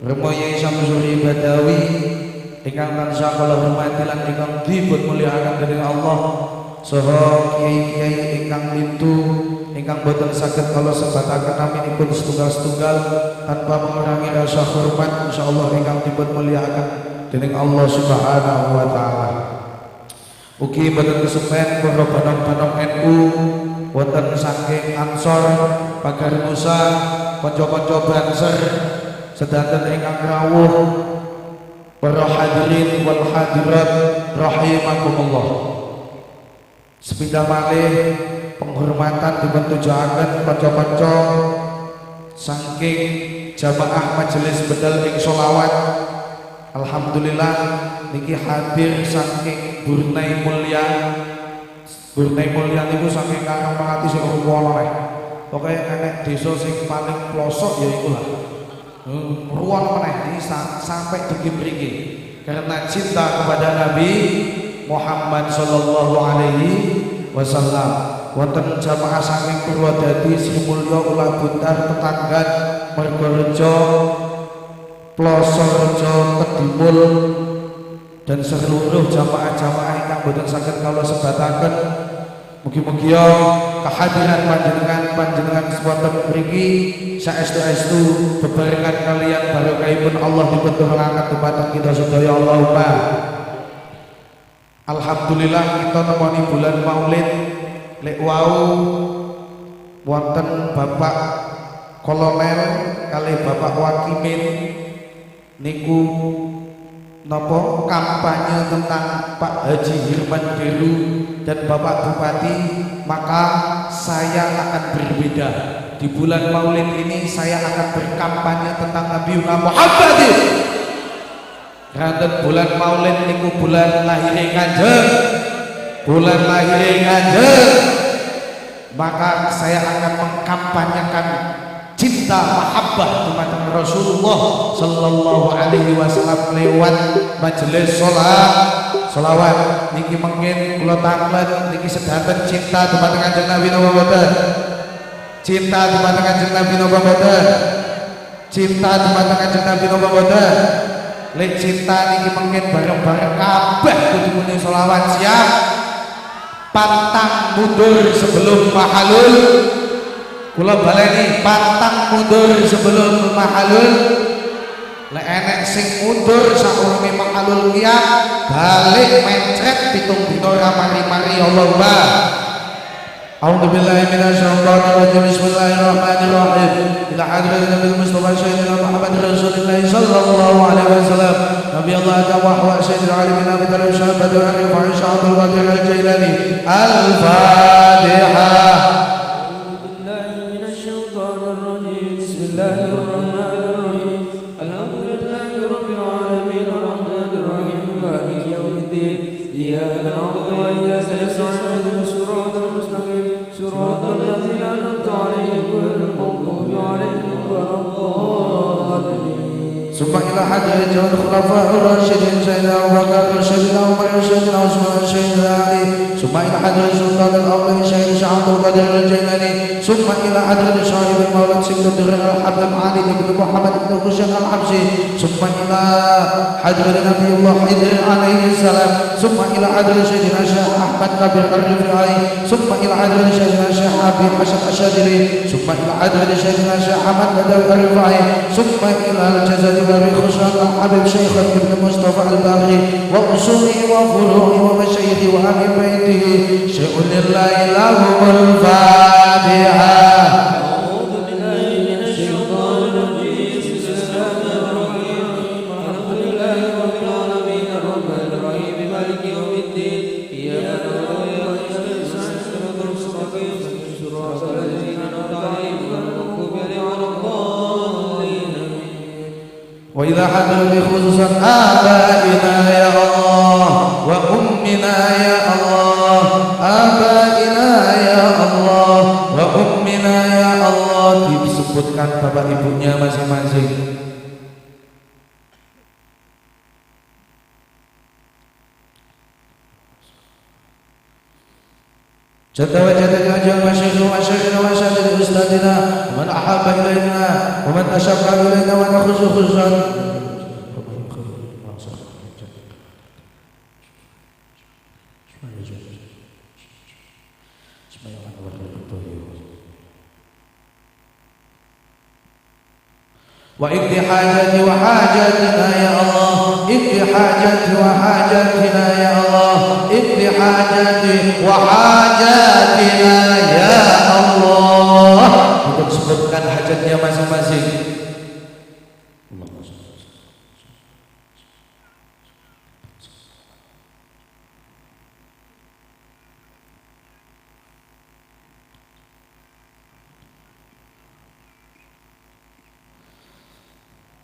Romo Kiai Samsuri Badawi ingkang tansah kula hormati lan ingkang dipun mulyakaken dening Allah, saha kiai-kiai ingkang lintu ingkang boten saged kula sebataken naminipun setunggal-setunggal tanpa mengurangi rasa hormat, insyaallah ingkang dipun mulyakaken dening Allah Subhanahu wa taala. Ugi boten kesupen para banom-banom N U wonten saking Ansor, Pagar Nusa, kanca-kanca Banser, sedanten ingkang rawuh, para hadirin wal hadirat rahimakumullah. Sepindah malih penghormatan dipun tujuaken kanca-kanca saking jamaah majelis bedal ing sholawat. Alhamdulillah, niki hadir saking Brunei Mulia. Brunei Mulia niku saking Karang Melati sing ruwono neh. Pokoke enek desa sing paling pelosok ya iku lah. Hmm, ruwono meneh niki sa-, sampai dugi mriki. Karena cinta kepada Nabi Muhammad sallallahu alaihi wasallam. Wonten jamaah saking Purwodadi, Sri Mulyo, Ulah Buntar, Petanggan, Mergorejo, Ploso Rejo, Kedimul, dan seluruh jamaah-jamaah ingkang boten saged kawula sebataken. Mugi-mugi ya kehadiran panjenengan, panjenengan sepoten mriki saestu-estu bebarengan kalian barokahipun Allah dipun turunake dumateng kita sedaya, Allahumma. Alhamdulillah, kita nemoni bulan Maulid. Lek wau wonten Bapak Kolonel kalih Bapak Wakimin niku napa kampanye tentang Pak Haji Hirman Deru dan Bapak Bupati, maka saya akan berbeda. Di bulan Maulid ini saya akan berkampanye tentang Nabiuna Muhammadin. Kerana bulan Maulid niku bulan lahire Kanjeng, bulan lahire Kanjeng. Maka saya akan mengkampanyekan cinta mahabbah dumateng Rasulullah sallallahu alaihi wasallam lewat majelis sholat, sholawat. Niki mungkin kula tanglet, niki sedanten cinta dumateng Kanjeng Nabi napa mboten? Cinta dumateng Kanjeng Nabi napa mboten? Cinta dumateng Kanjeng Nabi napa mboten? Lek cinta niki mungkin bareng-bareng kabeh kudu muni sholawat, siap? Pantang mundur sebelum mahalul. Kula baleni, pantang mundur sebelum mahalul. Lek enek sing mundur saurunge mahalul kiam, balik mencret pitung dino ra mari-mari, Allahumma. A'udzu billahi minasy syaithanir rajim. Bismillahirrahmanirrahim. Ila hadratin Nabil Mustafa Sayyidina Muhammad Rasulillah sallallahu alaihi wasallam. Nabi Allah Adam wa Hawa Sayyidil Alamin Abi Thalib Syekh Abdul Arif Syekh Abdul Qadir Al-Jailani. Al-Fatihah. أعوذ بالله من الشيطان الرجيم. بسم الله الرحمن الرحيم. الحمد لله رب العالمين. الرحمن الرحيم. مالك يوم الدين. إياك نعبد وإياك نستعين. اهدنا الصراط المستقيم. صراط الذين أنعمت عليهم غير المغضوب عليهم ولا الضالين. ثم إلى حضرة الخلفاء الراشدين سيدنا أبو بكر وسيدنا عمر وسيدنا عثمان وسيدنا علي. ثم إلى حضرة السلطان الأول سيدنا الشيخ عبد القادر الجيلاني. ثم إلى حضرة صاحب المولد سيد الدر الحبيب علي بن محمد بن حسين الحبشي. ثم إلى حضرة نبي الله خضر عليه السلام. ثم إلى حضرة سيدنا الشيخ أحمد كبير الرفاعي. ثم إلى حضرة سيدنا الشيخ أبي الحسن الشاذلي. ثم إلى حضرة سيدنا الشيخ أحمد بدوي الرفاعي. ثم إلى الجسد والروح خصوصا الحبيب شيخ ابن مصطفى الباقي وأصوله وفروعه ومشايخه وأهل بيته. شيء لله لهم الفاتحة. أعوذ بالله من الشيطان الرجيم. بسم الله الرحمن الرحيم. الحمد لله رب العالمين. الرحمن الرحيم. مالك يوم الدين. إياك نعبد وإياك نستعين. اهدنا الصراط المستقيم. صراط الذين أنعمت عليهم غير المغضوب عليهم ولا الضالين. آمين. وإلى حضرة خصوصا آبائنا يا الله وأمنا يا الله، آبائنا يا الله وأمنا يا الله. Disebutkan bapak ibunya masing-masing. جد وجدنا جميع مشايخنا ومشايخنا وأساتذة أستاذنا ومن أحب إلينا ومن تشبه إلينا ونخص خصوصا. واقض حاجتي وحاجاتنا يا الله، اقض حاجتي وحاجاتنا يا الله، اقض حاجتي وحاجاتنا يا الله. Untuk sebutkan hajatnya masing-masing.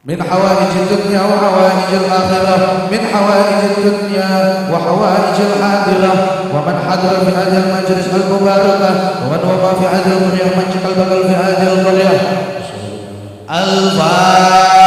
من حوائج الدنيا وحوائج الآخرة، من حوائج الدنيا وحوائج الآخرة، ومن حضر في هذا المجلس المباركة، ومن وقع في هذه القرية، من قلبك في هذه القرية. الفاتحة.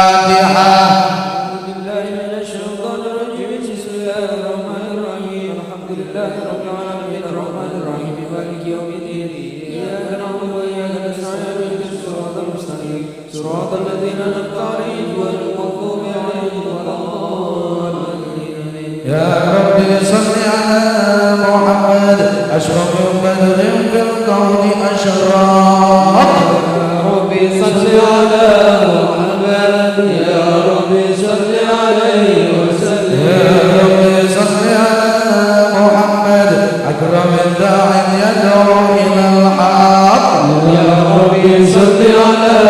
أعوذ بالله من الشيطان الرجيم. بسم الله الرحمن الرحيم. الحمد لله رب العالمين. الرحمن الرحيم. مالك يوم الدين. إياك نعبد وإياك نستعين. اهدنا الصراط المستقيم. صراط الذين أنعمت عليهم غير المغضوب عليهم ولا الضالين. يا رب صل على محمد أشرف بدر في الكون أشرق. يا رب صل على محمد، يا رب صل عليه وسلم. يا رب صل على محمد أكرم داع يدعو إلى الحق. يا رب صل على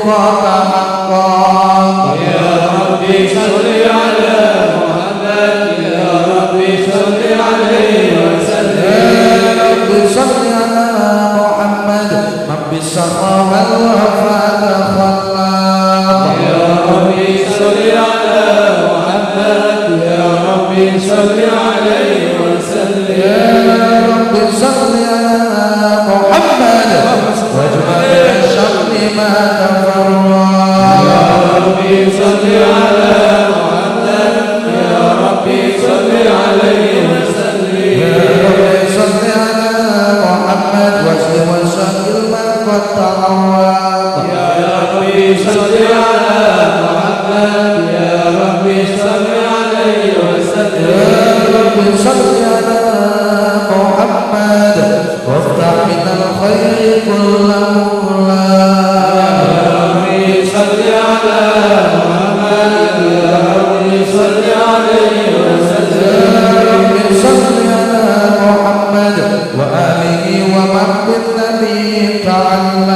ربك حقا. يا رب صل على محمد، يا رب صل عليه وسلم. يا رب صل على محمد، من بالسخاء والوفاء تخلق. يا رب صل على محمد، يا رب صل عليه وسلم. يا رب صل على محمد واجمع من الشمل ما تفرق. يا رب صل على محمد، يا رب صل عليه وسلم. يا رب صل على محمد واجمع وسائل من قد تعوق. يا رب صل على محمد، يا رب صل عليه وسلم. يا رب صل على محمد وافتح من الخير كل مغلق. يا رب صل على محمد، يا رب صل عليه وسلم. يا رب صل على محمد وآله ومن بالنبي تعلق.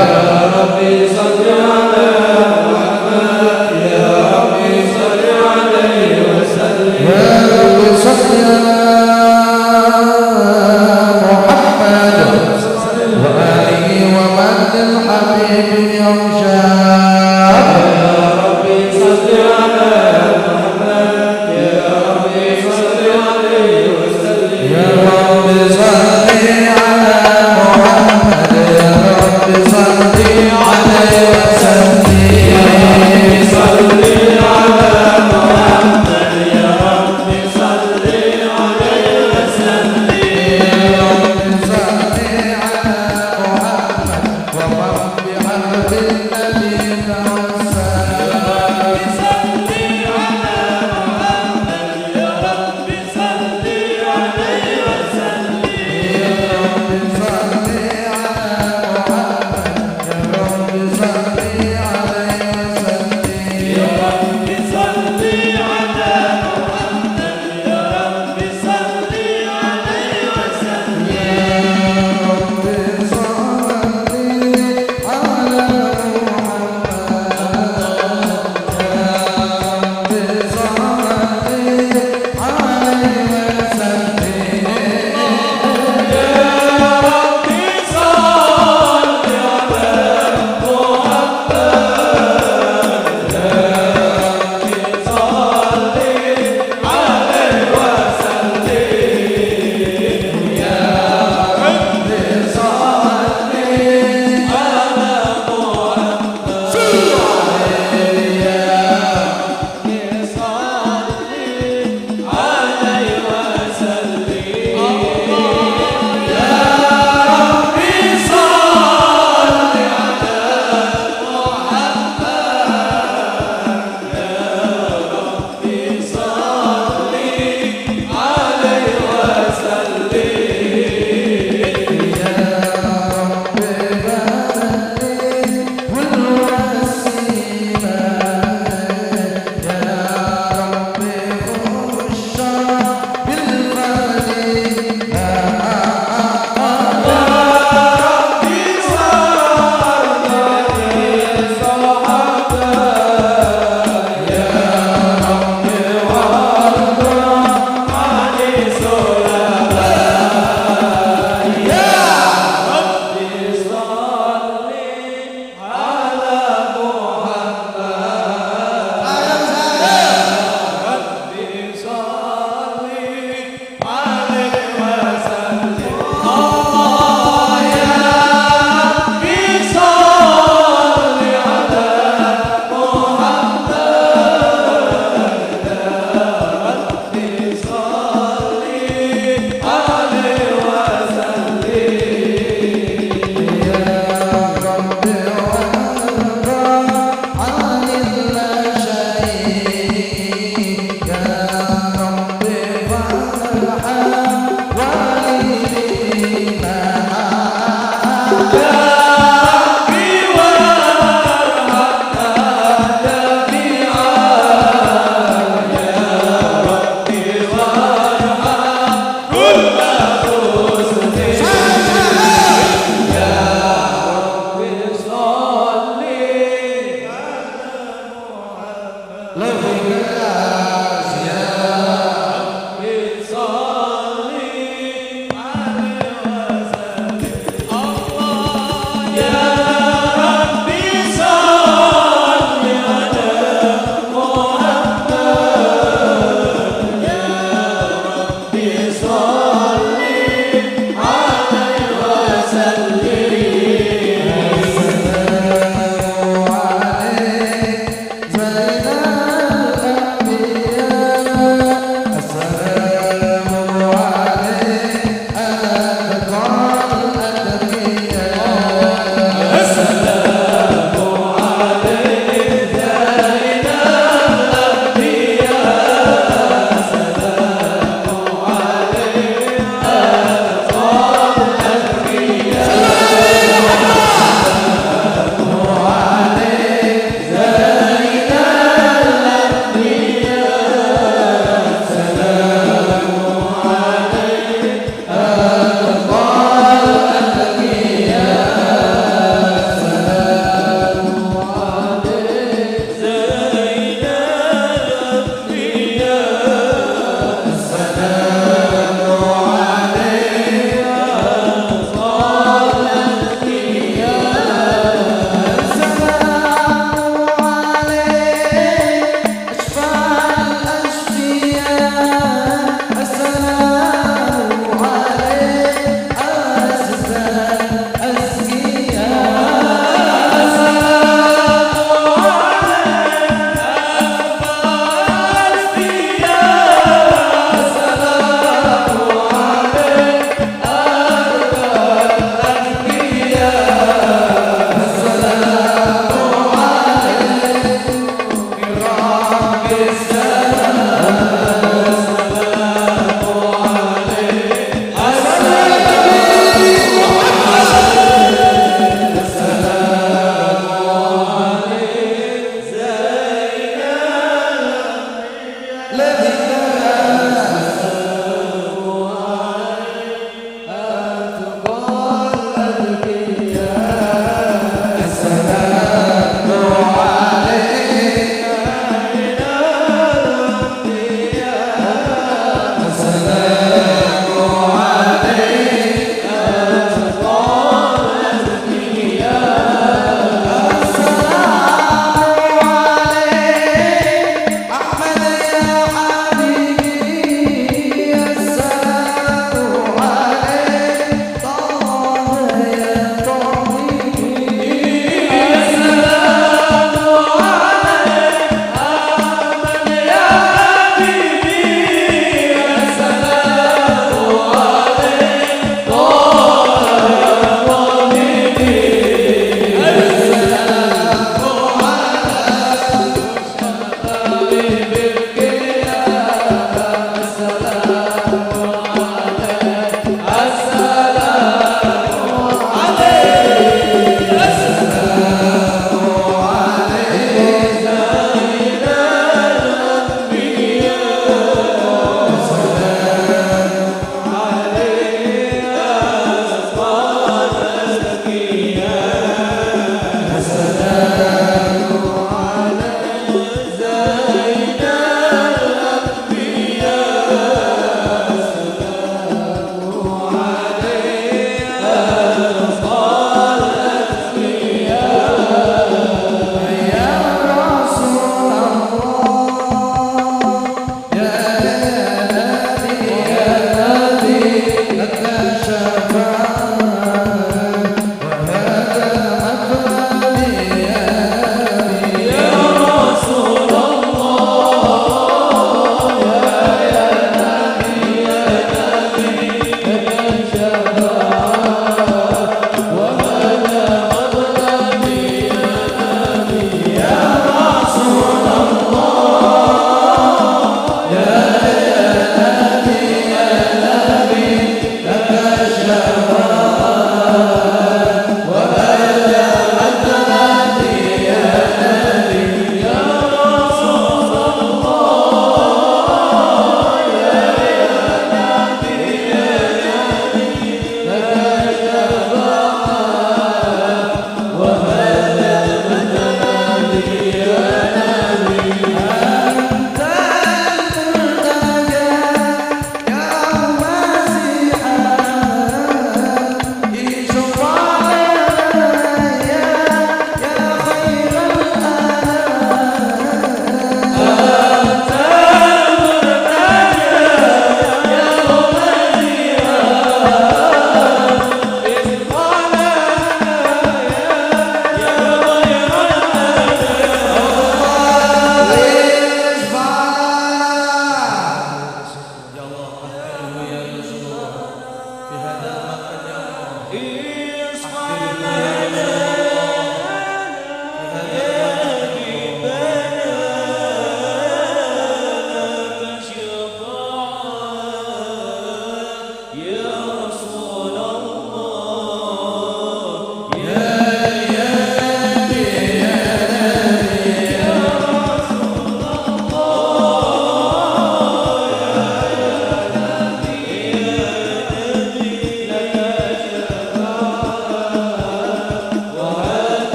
يا رب صل على محمد، يا رب صل عليه وسلم. يا رب صل على محمد وآله ومن للحبيب يعشق. يا رب صل على محمد، يا رب صل عليه وسلم. يا رب صل على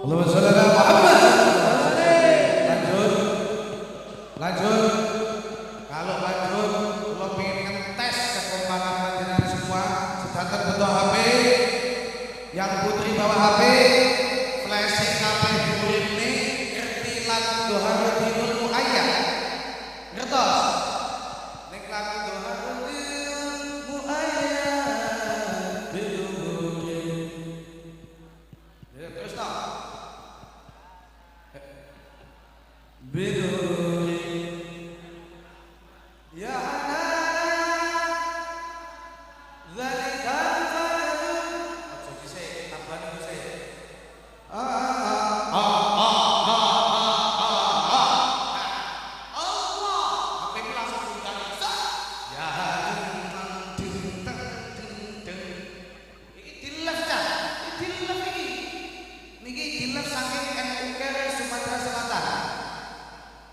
Allahumma sholli ala Muhammad. Lanjut. Lanjut. Kalau lanjut, kula pengen ngetes kekompakan panjenengan semua. Sedanten butuh H P. Yang putri bawa H P, flashing H P murid ni ngerti lagu Doharudinul Muayyad. Ngertos? Nek lagu Doharudinul Muayyad. Ya, terus toh. Biduri. Ya Hanana, zalikal fadlu. Ojo dhisik, tambah niku sik. Ah, ah, ah. Allah, H P-mu langsung bunyi. Sat. Ya, deng, deng, deng, deng, deng. Iki dilef, Cak. Iki dilef iki. Niki dilef saking N U K R Sumatera Selatan.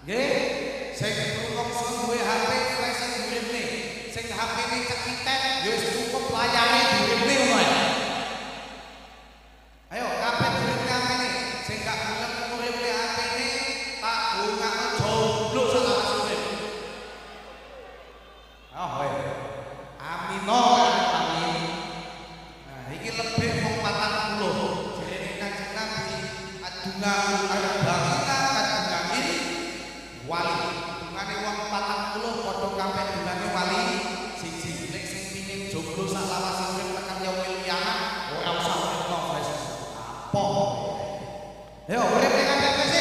Nggih, sing rumangsa duwe H P flashing durip ni, sing H P ni cekitet, ya wis cukup layare durip ni ngono ae. Ayo, kabeh durip ni H P ni, sing gak gelem ngurip ni H P ni, tak dongakno jomblo selawase urip. Oh, weh. Amino, amin. Nah, iki lebih wong patang puluh. Jarine Kanjeng Nabi, "Adunga arba'ina kadungahil wali." Dungane wong patang puluh padha karo dungane wali siji. Nek sing pingin jomblo sak lawase urip tekan yaumil kiamah, ora usah urip nang Facebook. Apa? Yo, urip ning F F C.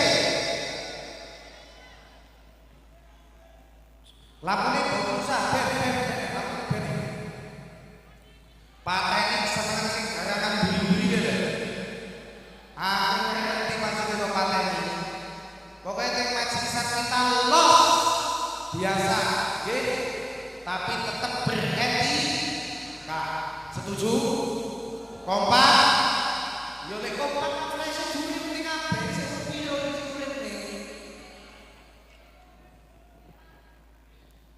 Lampune kok susah, ben, ben, ben, lampune ben. Pateni kesenengan sing garangan buri-buri ya, lho. Aku ngerti maksudnya kok pateni. Pokoknya ning majelisan kita los biasa, nggih. Tapi tetep beretika. Setuju? Kompak? Yo lek kompak, flashing durip ning kabeh, sing piro sing urip ning.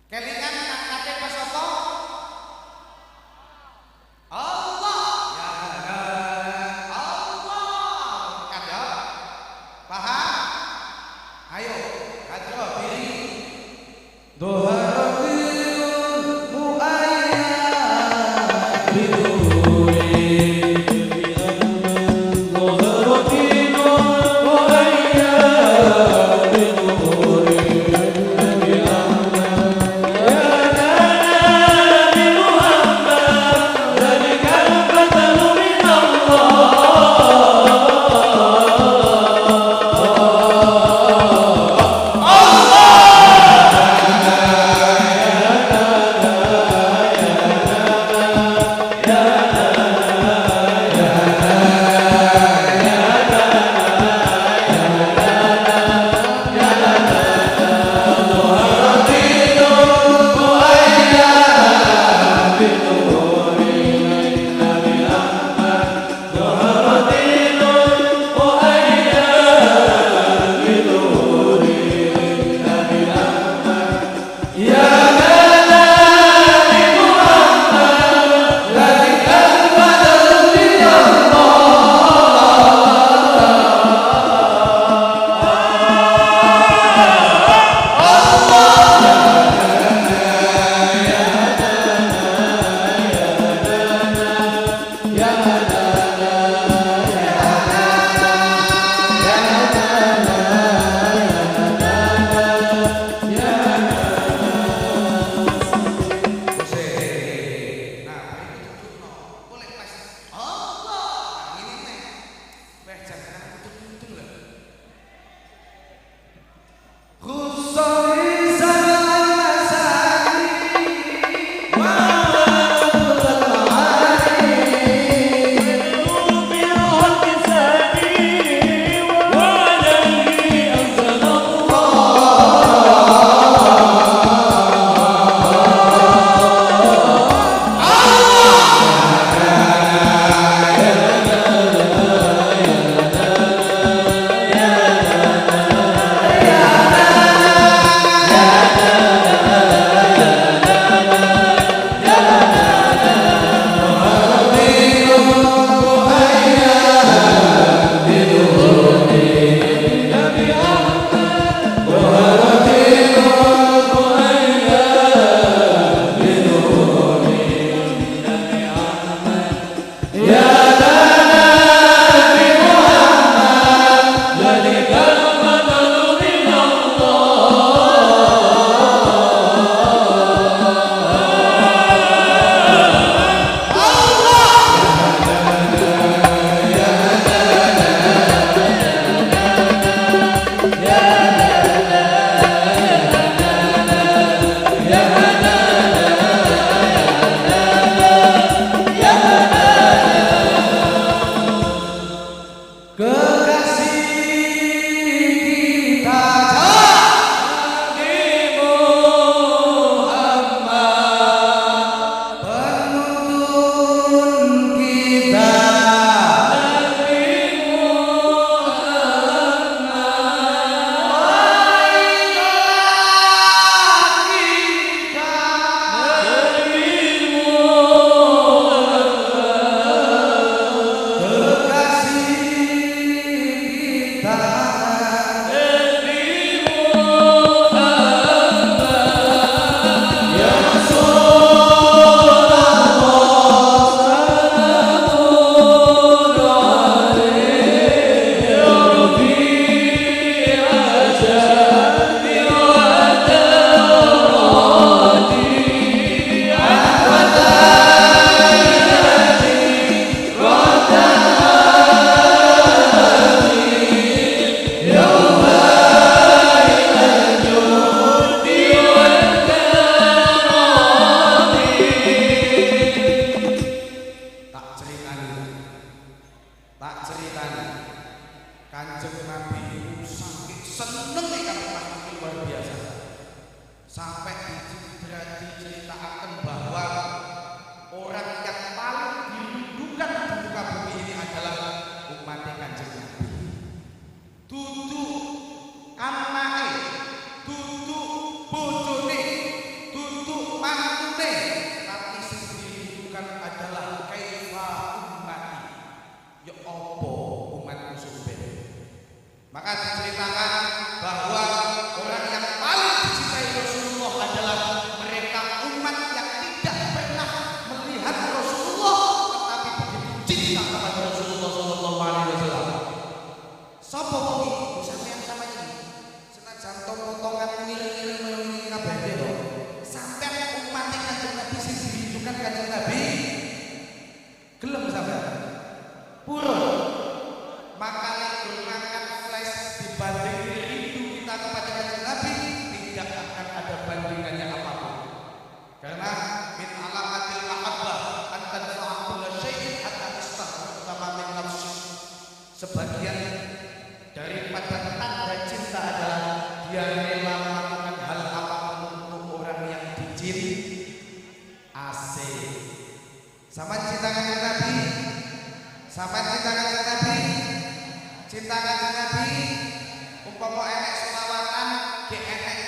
Kelingan nak kate pas apa? Allah. Ya, ya, Allah. Angkat ya. Paham? Ayo, hadroh diri. Doha Rabiul Muayyad. Ceritakan bahwa orang yang paling dirindukan di muka bumi ini adalah umat Kanjeng Nabi. Duduk anake, duduk bojone, duduk mantune, tapi sing dirindukan adalah kaifa ummati. Ya apa umatku sing ben? Maka diceritakan bahwa orang yang paling dicintai Rasulullah adalah mereka umat yang tidak pernah melihat Rasulullah tetapi begitu cinta kepada Rasulullah sallallahu alaihi wasallam. Sapa kuwi? Sampeyan sama ini. Senajan to potongan ngiring-ngiring ngono ngene kabeh lho. Sampeyan umat Kanjeng Nabi sing dirindukan Kanjeng Nabi. Gelem sampean? Purun. Maka nek ngangkat flash dibanding rindu kita kepada Kanjeng Nabi, tidak akan ada bandingannya apapun. Karena min alamatil mahabbah an tadfa'a kulla syai'in hatta tastaghriqa ma min nafsik. Sebagian daripada tanda cinta adalah dia rela melakukan hal apapun untuk orang yang dicintai. Asik. Sama cinta kanjeng Nabi. Sama cinta kanjeng Nabi. Cinta kanjeng Nabi. Umpama enek selawatan, gek enek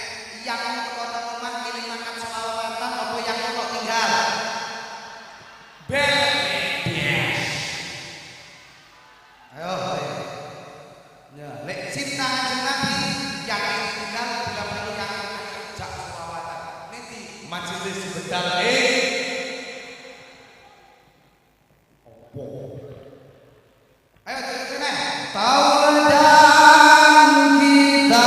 yang teko nang omah ngiling makan selawatan, apa yang kok tinggal? Beres. Ayo, ayo. Ya, lek cinta kanjeng Nabi, yakin tinggal bila perlu yang ajak selawatan. Nanti majelis bedal, eh. Opo? Ayo, terus sini. Tauladan kita.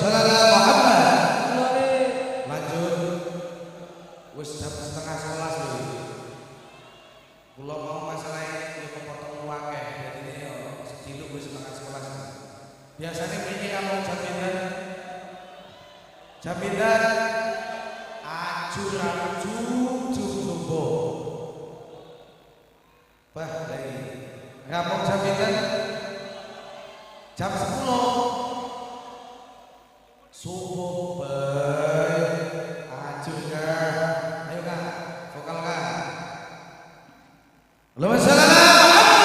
Muhammad. Lanjut. Wis jam setengah sebelas lho. Kula mau masalahe yo kepotong akeh, dadine yo sediluk wis setengah sebelas. Biasane mriki kamu jam pinten? Jam pinten? Ajur, ajur, jujur, subuh. Bah, lagi. Rampung jam pinten? Jam sepuluh. Subuh, bay. Ajur, Kak. Ayo, Kak. Vokal, Kak. Allahumma shalli ala Muhammad.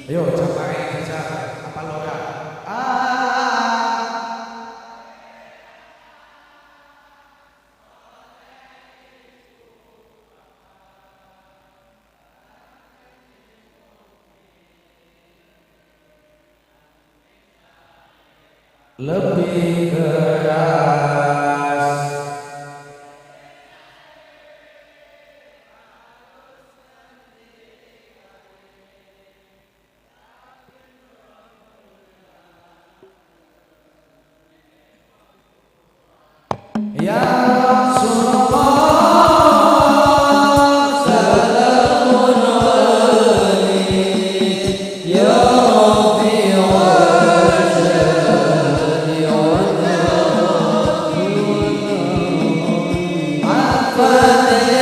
Ayo, capai saja, apa lo dah? Ah. Lebih keras. Ya Rasulullah, salamun alaik, ya Rafi'al jahdi wal karami. Al-Fatihah.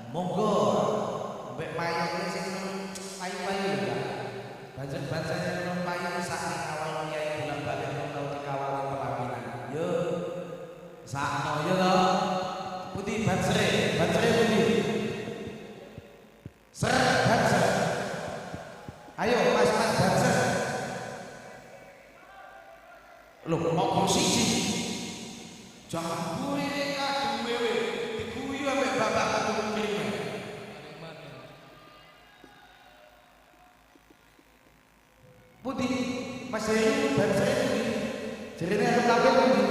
Monggo, mbek mayang sing payu-payu ya. Banser-banser sing payu sak ning awal kiai bolak-balik mun tau dikawal ning pelaminan. Yo. Sakno yo to. Pundi bansere? Bansere pundi? Ser, banser. Ayo, mas-mas banser. Lho, kok kursi siji? Jambure kadung wewe, diguyu ambek bapak ketua krimen. Pundi? Mas Heru, banser pundi? Jerene anu kabeh pundi?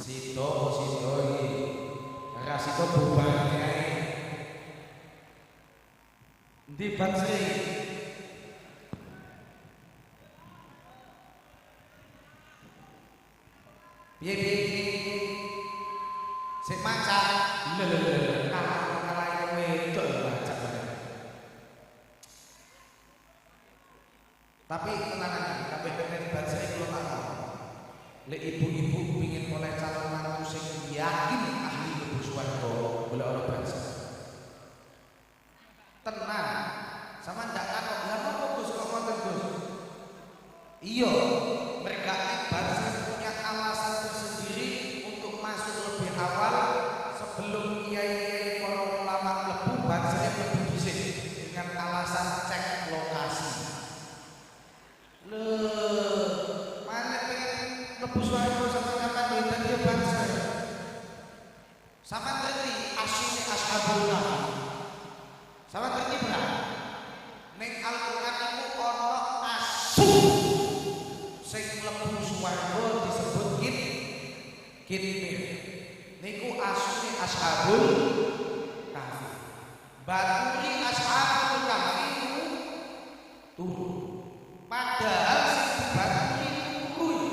Sito, sito iki. Ora sito bubar ae. Endi bansere? Piye, piye, piye? Sik macak. Lho, lho, lho, lho. Kalah, kalah wedok lho macak. Tapi tenang aja, kabeh pengen bansere kula tak tahu. Lek ibu-ibu pingin oleh calon mantu sing yakin ahli mlebu swarga, golek orang banser. Tenang. Sama ndak takut. Lah ngopo, Gus, kok ngoten, Gus? Iyo, mergane banser punya alasan tersendiri untuk masuk lebih awal sebelum kiai-kiai, para ulama mlebu, banser mlebu dhisik dengan alasan cek lokasi. Lho, mane pengen mlebu swarga sama-sama duwe tadi ya banser. Sama ngerti asline Ashabul Kahfi? Sama ngerti berat? Ning Al-Quran iku ono asu sing mlebu swarga disebut Kit-, Kitmir. Niku asline Ashabul Kahfi. Baturi Ashabul Kahfi niku turu. Padahal sing dibaturi turu.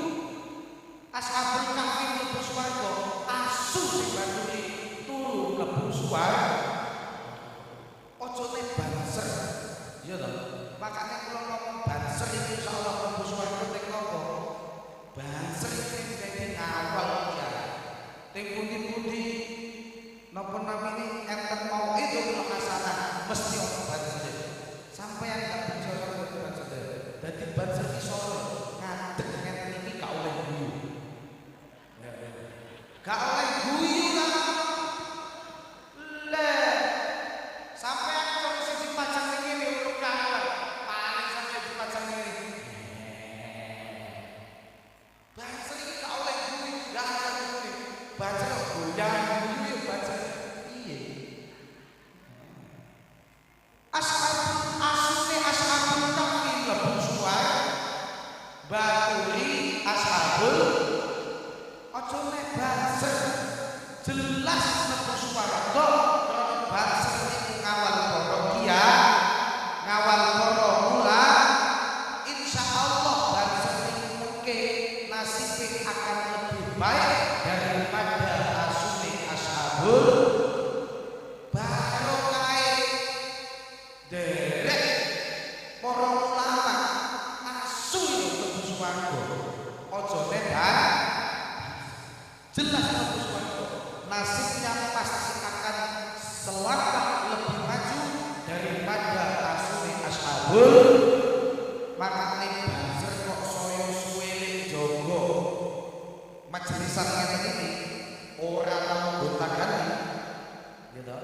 Ashabul Kahfi mlebu swarga, asu sing baturi turu mlebu swarga. Ojo ne banser. Iya toh? Makanya kalau ngomong banser itu insyaallah mlebu swarga ning nopo? Banser itu jadi ngawal ya. Ning pundi-pundi napa namine enten mauidhatul hasanah mesti ono banser. Sampeyan gak percaya ono banser. Dadi banser iso ngadeg ngeten iki gak oleh guyu. Gak oleh guyu lah. Lah, sampeyan kok sing dipajang ning ngene urung karuan. Paling sampeyan dipajang ning ngene. Banser iki gak oleh guyu, gak ada guyu. Banser kok goyang guyu ya banser. Iye. Ashabul, asline Ashabul Kahfi mlebu swarga. Baturi Ashabul, ojo mek banser. Jelas mlebu swarga, krana banser niku ngawal para kiai, ngawal para ulama. Insyaallah banser niku mengke nasibe akan lebih baik daripada asune Ashabul. Barokahe derek para ulama asu mlebu swarga. Ojo nedan. Jelas mlebu swarga. Nasibnya pasti akan selangkah lebih maju daripada asune Ashabul. Makane banser kok saya suwe lek jogo. Majelisan ngene iki ora tau gonta-ganti. Gitu.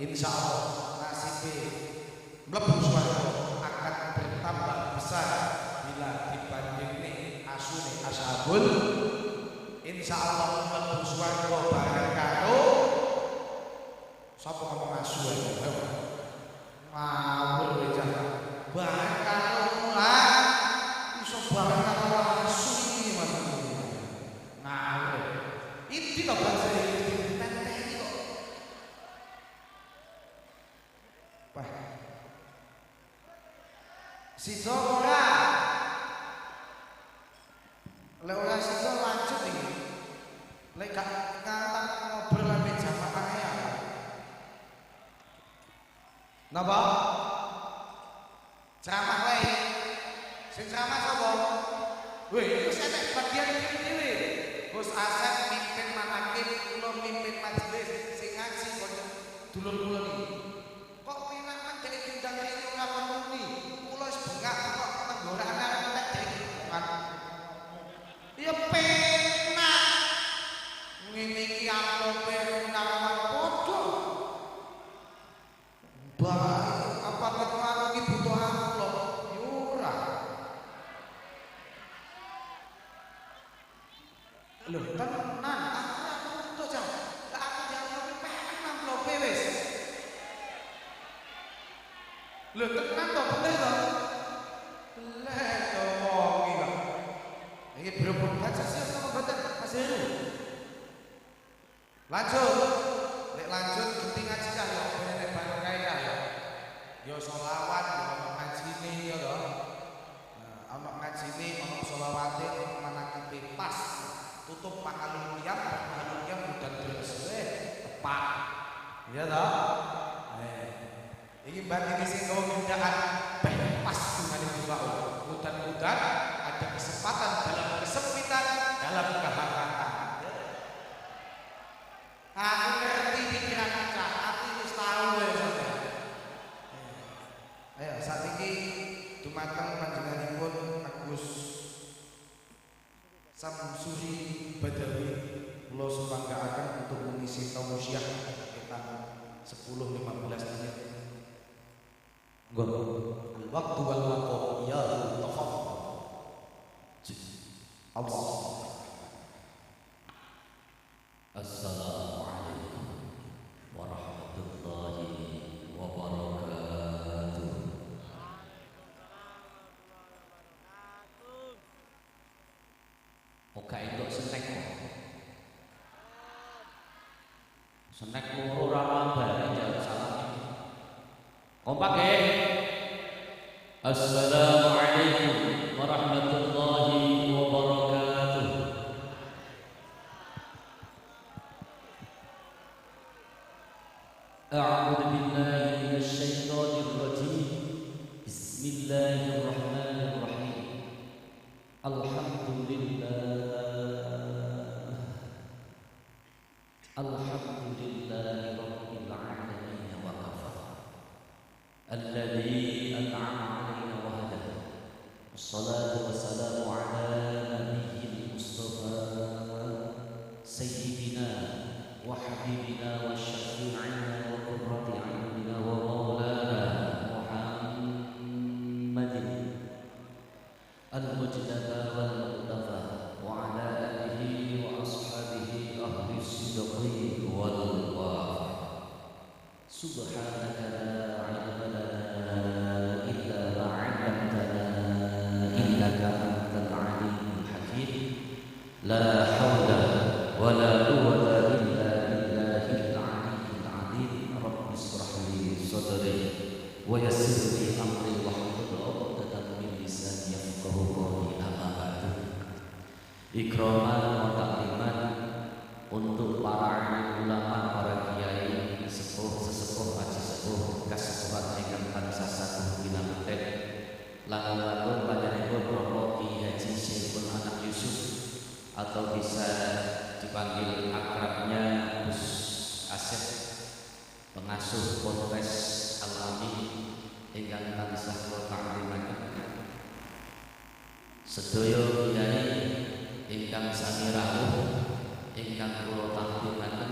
Insya Allah nasibe mlebu swarga akan bertambah besar bila dibanding nih asune Ashabul. Insya Allah mlebu swarga bareng karo sapa ngomong asu ae. Ayo. Ngawur kowe, Cak. Bareng karo mulan, iso bareng karo asu iki, Mas. Ngawur. Iki to bangsa iki ditenteni kok. Wah. Sida ora. Lek ora sida lanjut iki. Lek gak ngantak ngobrol ambek jamaah ya. Napa? Ceramah wae. Sing ceramah sapa? Weh, iku enek bagian dhewe-dhewe. Gus Asep mimpin Dulur kula niki. Kok penak men dek diundang kene ora muni. Kula wis bengak kok tenggorane arep entek dek diundang. Ya penak. Ngene iki amplop e nang padha. Bae, apa ketua iki butuh amplop? Ya ora. Lho, tenan, aku ora butuh, Cak. Lah aku diamplop e penak amplop e wis. Lho, tenan to, bener to? Lah, to wong iki kok. Iki berhubung baca sih apa mboten, Mas Heru? Lanjut. Lek lanjut, ganti ngaji dah ya, ben enek barokah dah ya. Yo sholawat, yo ngajine ya to. Nah, ana ngajine, ana sholawate, ana manakibe pas. Tutup mahalul qiyam, mahalul qiyam udan deras. Eh, tepat. Iya toh? Eh. Iki berarti sing gawe mindahan beh pas dengan itu kau. Mudah-mudahan ada kesempatan dalam kesempitan, dalam kehangatan. Aku ngerti pikiran Cak, aku wis tau ya sampean. Ayo, saat ini dumateng panjenenganipun Agus Samsuri Badawi, kula sumanggaaken untuk mengisi tausiah sekitar sepuluh lima belas menit. Monggo. Al-waqtu wal maqam, ya, tafadhal. Allah. Assalamualaikum warahmatullahi wabarakatuh. Oke, itu snack kok. Snack loro ra mambani jawab salam. Kompak, eh? Assalamualaikum warahmatullahi wabarakatuh. أعوذ بالله من الشيطان الرجيم. بسم الله الرحمن الرحيم. الحمد لله. الحمد لله رب العالمين وكفى. الذي أنعم علينا وهدى. والصلاة والسلام على نبي المصطفى سيدنا وحبيبنا وشفيعنا وقرة أعيننا ومولانا محمد المجتبى والمقتفى وعلى آله وأصحابه أهل الصدق والوفاء. سبحانك لا علم لنا إلا ما علمتنا إنك أنت العليم الحكيم. لا حول ولا قوة إلا بالله العلي العظيم. رب اشرح لي صدري ويسر لي أمري واحلل عقدة من لساني يفقهوا قولي. أما بعد. Ikraman wa takriman untuk para alim ulama, para kiai, sepuh, sesepuh, aji sepuh, kasepuhan ingkang tansah saguh kinantek. Langkung agung panjenenganipun Bapak Ki Haji Saiful Anam Yusuf, atau bisa dipanggil akrabnya Gus Asep, pengasuh Ponpes Al-Amin, ingkang tansah kula taklimaken. Sedaya kiai ingkang sami rawuh, ingkang kula taklimaken,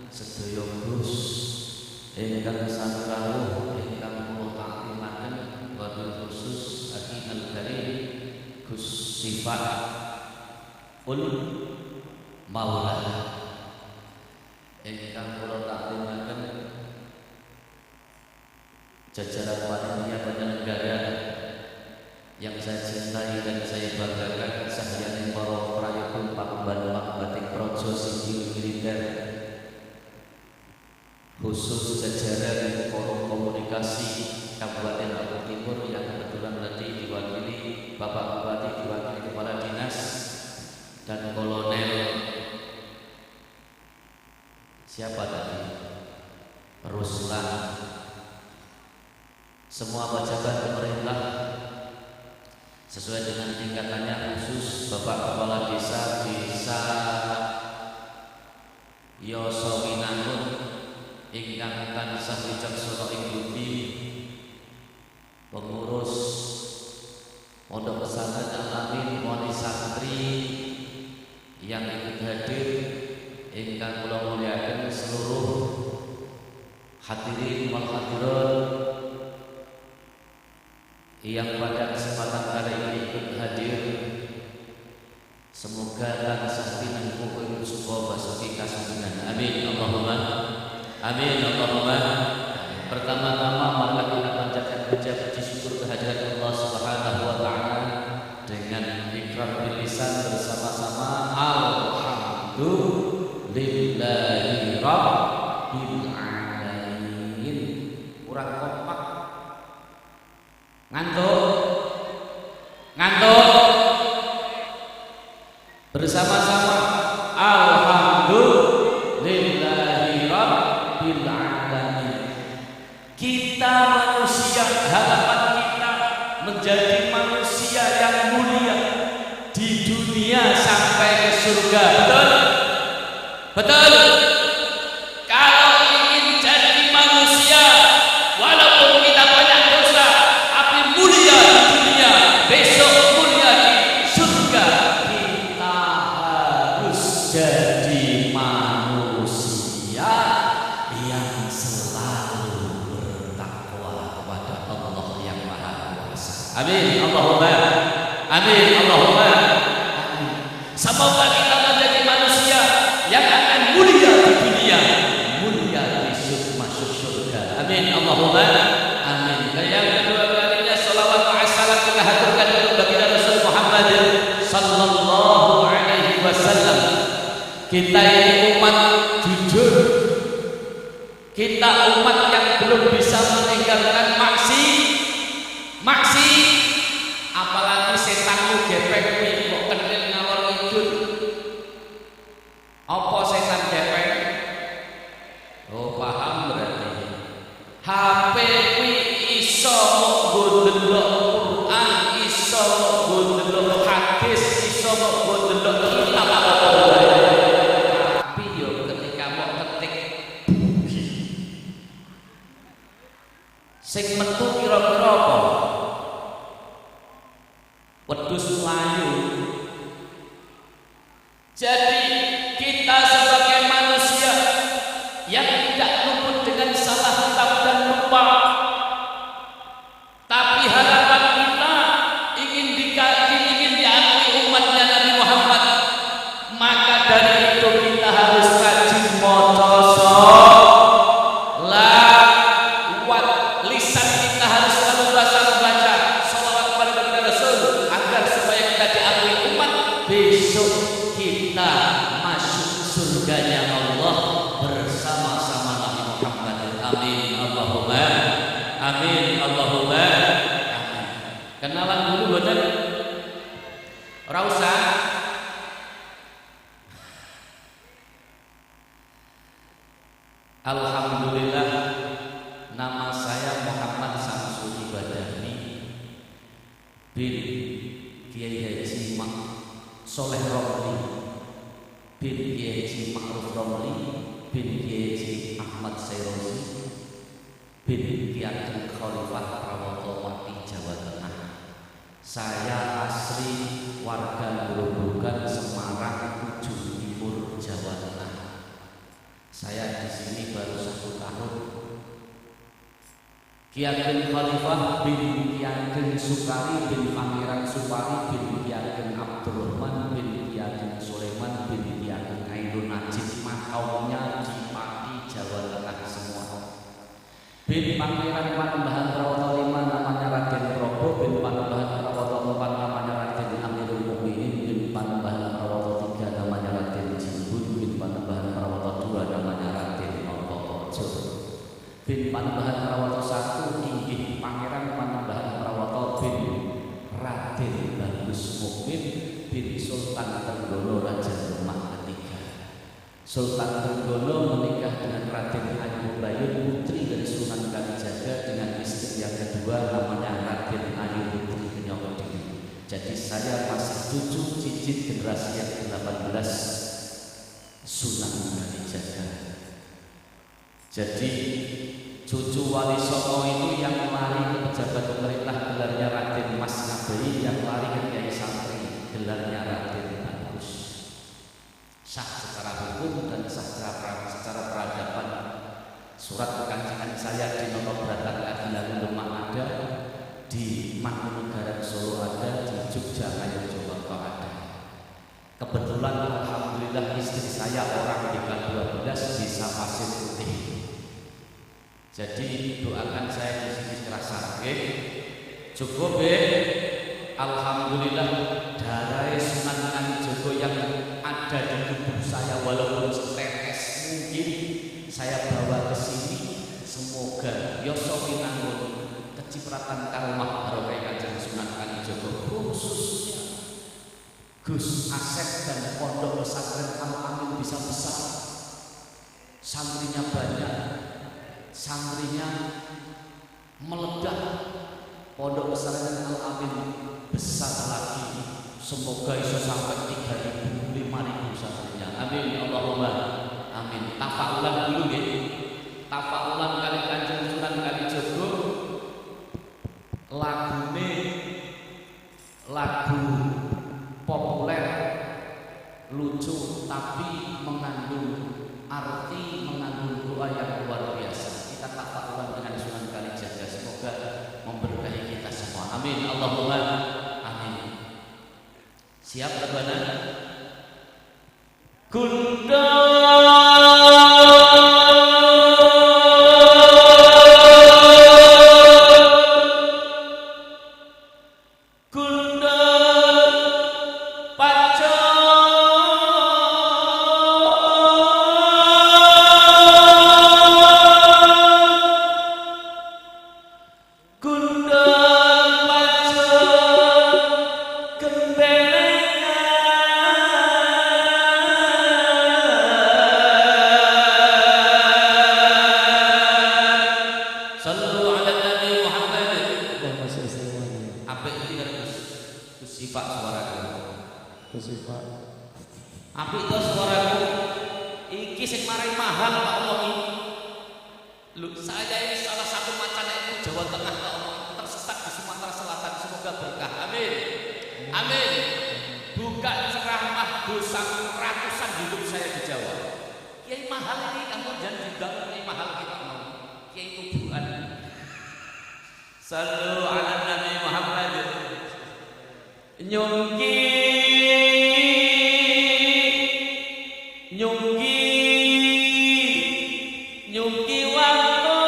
sedaya gus ingkang sami rawuh, ingkang kula taklimaken, wabil khusus Akhina Al Karim Gus Sifah ul Maula, ingkang kula taklimaken, jajaran panitia penyelenggara yang saya cintai dan saya banggakan, sahyaning para prayuga paguyuban Pak Batik Praja Sipil Militer, khusus jajaran Forum Komunikasi Kabupaten Lombok Timur yang kebetulan tadi diwakili Bapak Bupati, diwakili Kepala Dinas, dan Kolonel siapa tadi? Ruslan. Semua pejabat pemerintah sesuai dengan tingkatannya, khusus Bapak Kepala Desa, Desa Yosowinangun, Ingkang tansah wicaksana ing bumi, pengurus Pondok Pesantren Al Amin, wali santri yang ikut hadir, ingkang kula muliaken seluruh hadirin wal hadirat yang pada kesempatan kali ini ikut hadir. Semoga tansah pinengkuk suka basuki kasuwunan. Amin. Allahumma amin. Allahumma amin. Pertama-tama, marilah kita panjatkan puja puji syukur kehadirat Allah Subhanahu wa taala dengan ikrar bil lisan bersama-sama, Alhamdulillahi Rabbil Alamin. Kurang kompak. Ngantuk? Ngantuk? Bersama-sama, Alhamdulillahirabbil alamin. Kita manusia, harapan kita menjadi manusia yang mulia di dunia sampai ke surga. Betul? Betul? Kalau ingin jadi manusia, walaupun kita banyak dosa, tapi mulia di dunia, besok mulia di surga, kita harus jadi manusia yang selalu bertakwa kepada Allah yang Maha Kuasa. Amin. Allahumma amin. Allahumma amin. Semoga kita menjadi manusia yang akan mulia di dunia, mulia besok masuk surga. Amin. Allahumma amin. Dan yang kedua kalinya, salawat wa salam kita haturkan untuk baginda Rasul Muhammad sallallahu alaihi wasallam. Kita ini umat jujur. Kita umat yang belum bisa meninggalkan maksi, maksi, apalagi setan ku gepeng kuwi kok kentil ngalor ngidul. Apa setan gepeng? Oh, paham berarti. H P kuwi iso mok nggo ndelok Quran, iso mok nggo ndelok hadis, iso mok nggo ndelok kitab apa wae. Tapi yo ketika mok ketik bugil. Sing metu kira-kira apa? Wedhus mlayu. Jadi, kita sebagai manusia yang tidak luput dengan salah, hilaf dan lupa. Tapi harapan kita ingin dikaji, ingin diakui umatnya Nabi Muhammad. Maka dari itu kita harus rajin maca sholawat. Lisan kita harus selalu basah membaca sholawat kepada baginda Rasul agar supaya kita diakui umat. Besok kita masuk surganya Allah bersama-sama Nabi Muhammad. Amin. Allahumma amin. Allahumma amin. Kenalan dulu, mboten? Ora usah. Alhamdulillah, nama saya Muhammad Samsuri Badani bin Kiai Haji Mak Soleh Romli bin Kiai Haji Ma'ruf Romli bin Kiai Haji Ahmad Sairozi bin Ki Ageng Khalifah Prawata Pati Jawa Tengah. Saya asli warga Gerobogan, Semarang, Ujung Timur, Jawa Tengah. Saya di sini baru satu tahun. Ki Ageng Khalifah bin Ki Ageng Sukari bin Pangeran Supari bin Ki Ageng Abdurrahman bin Ki Ageng Sulaiman bin Ki Ageng Ainun Najib, makamnya di Pati, Jawa Tengah semua. Bin Pangeran Panembahan Prawata lima namanya Raden Probo, bin Panembahan Prawata empat namanya Raden Amirul Mukminin, bin Panembahan Prawata tiga namanya Raden Jimbun, bin Panembahan Prawata dua namanya Raden Notorejo. Bin Panembahan Prawata satu inggih Pangeran Panembahan Prawata bin Raden Bagus Mukmin bin Sultan Trenggono Raja Demak ketiga. Sultan Trenggono menikah dengan Raden Ayu Bayun, putri dari Sunan Kalijaga, dengan istri yang kedua namanya Raden Ayu Putri Kenyong Kediri. Jadi saya masih cucu cicit generasi yang kedelapan belas Sunan Kalijaga. Jadi, cucu Wali Songo itu yang lari ke pejabat pemerintah, gelarnya Raden Mas Ngabeyi, yang lari ke kiai santri, gelarnya Raden Bagus. Sah secara hukum dan sah secara, secara peradaban. Surat kekancingan saya di Nono Bratan Kadilangu Demak ada, di Mangkunegaran Solo ada, di Jogja Ngayogyakarta ada. Kebetulan, alhamdulillah, istri saya orang D K dua belas, Desa Pasir Putih. Jadi, doakan saya di sini kerasa, oke? Cukup, ya? Alhamdulillah, darai Sunan Kalijogo yang ada di tubuh saya, walaupun setetes mungkin, saya bawa ke sini. Semoga Yoso Winangun kecipratan karomah barokah Kanjeng Sunan Kalijogo, khususnya Gus Asep dan Pondok Pesantren Al Amin bisa besar. Santrinya banyak, santrinya meledak. Pondok Pesantren Al Amin besar lagi. Semoga iso sampai tiga ribu, lima ribu santrinya. Amin, ya Allahumma amin. Tafaulan dulu, nggih. Tafaulan kali Kanjeng Sunan Kalijogo. Lagune lagu populer, lucu, tapi mengandung arti, mengandung doa yang luar biasa. Kita tafaulan dengan Sunan Kalijaga, semoga memberkahi kita semua. Amin, Allahumma amin. Siap, Rebana? Gundul Gundul Pacul. Gundul Pacul Gembelengan. Sallu ala Nabi Muhammad. Allahumma shalli wa sallim. Apik iki, Gus. Gus Sipak suaraku. Gus Sipak. Apik to suaraku. Iki sing marai mahal, Pak Allah, iki. Lu, saya ini salah satu macan N U Jawa Tengah, Pak Allah, tersesat di Sumatera Selatan. Semoga berkah. Amin. Amin. Bukan ceramah dosa ratusan hidup saya di Jawa. Kiai mahal ini, kamu jangan diundang Kiai mahal kita mau. Kiai kuburan. Sallu ala Nabi Muhammad. Nyungki, nyungki, nyungki wangkul.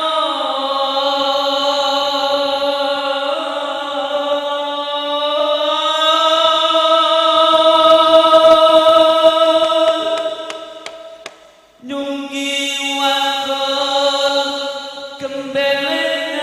Nyungki wangkul gembelengan.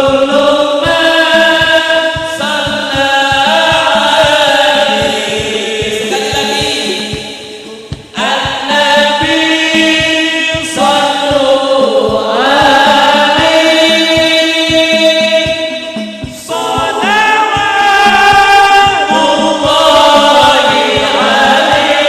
Allahumma shalli alaihi. Sekali lagi. An-Nabi shallu alaihi. Shalawatullahi alaihi.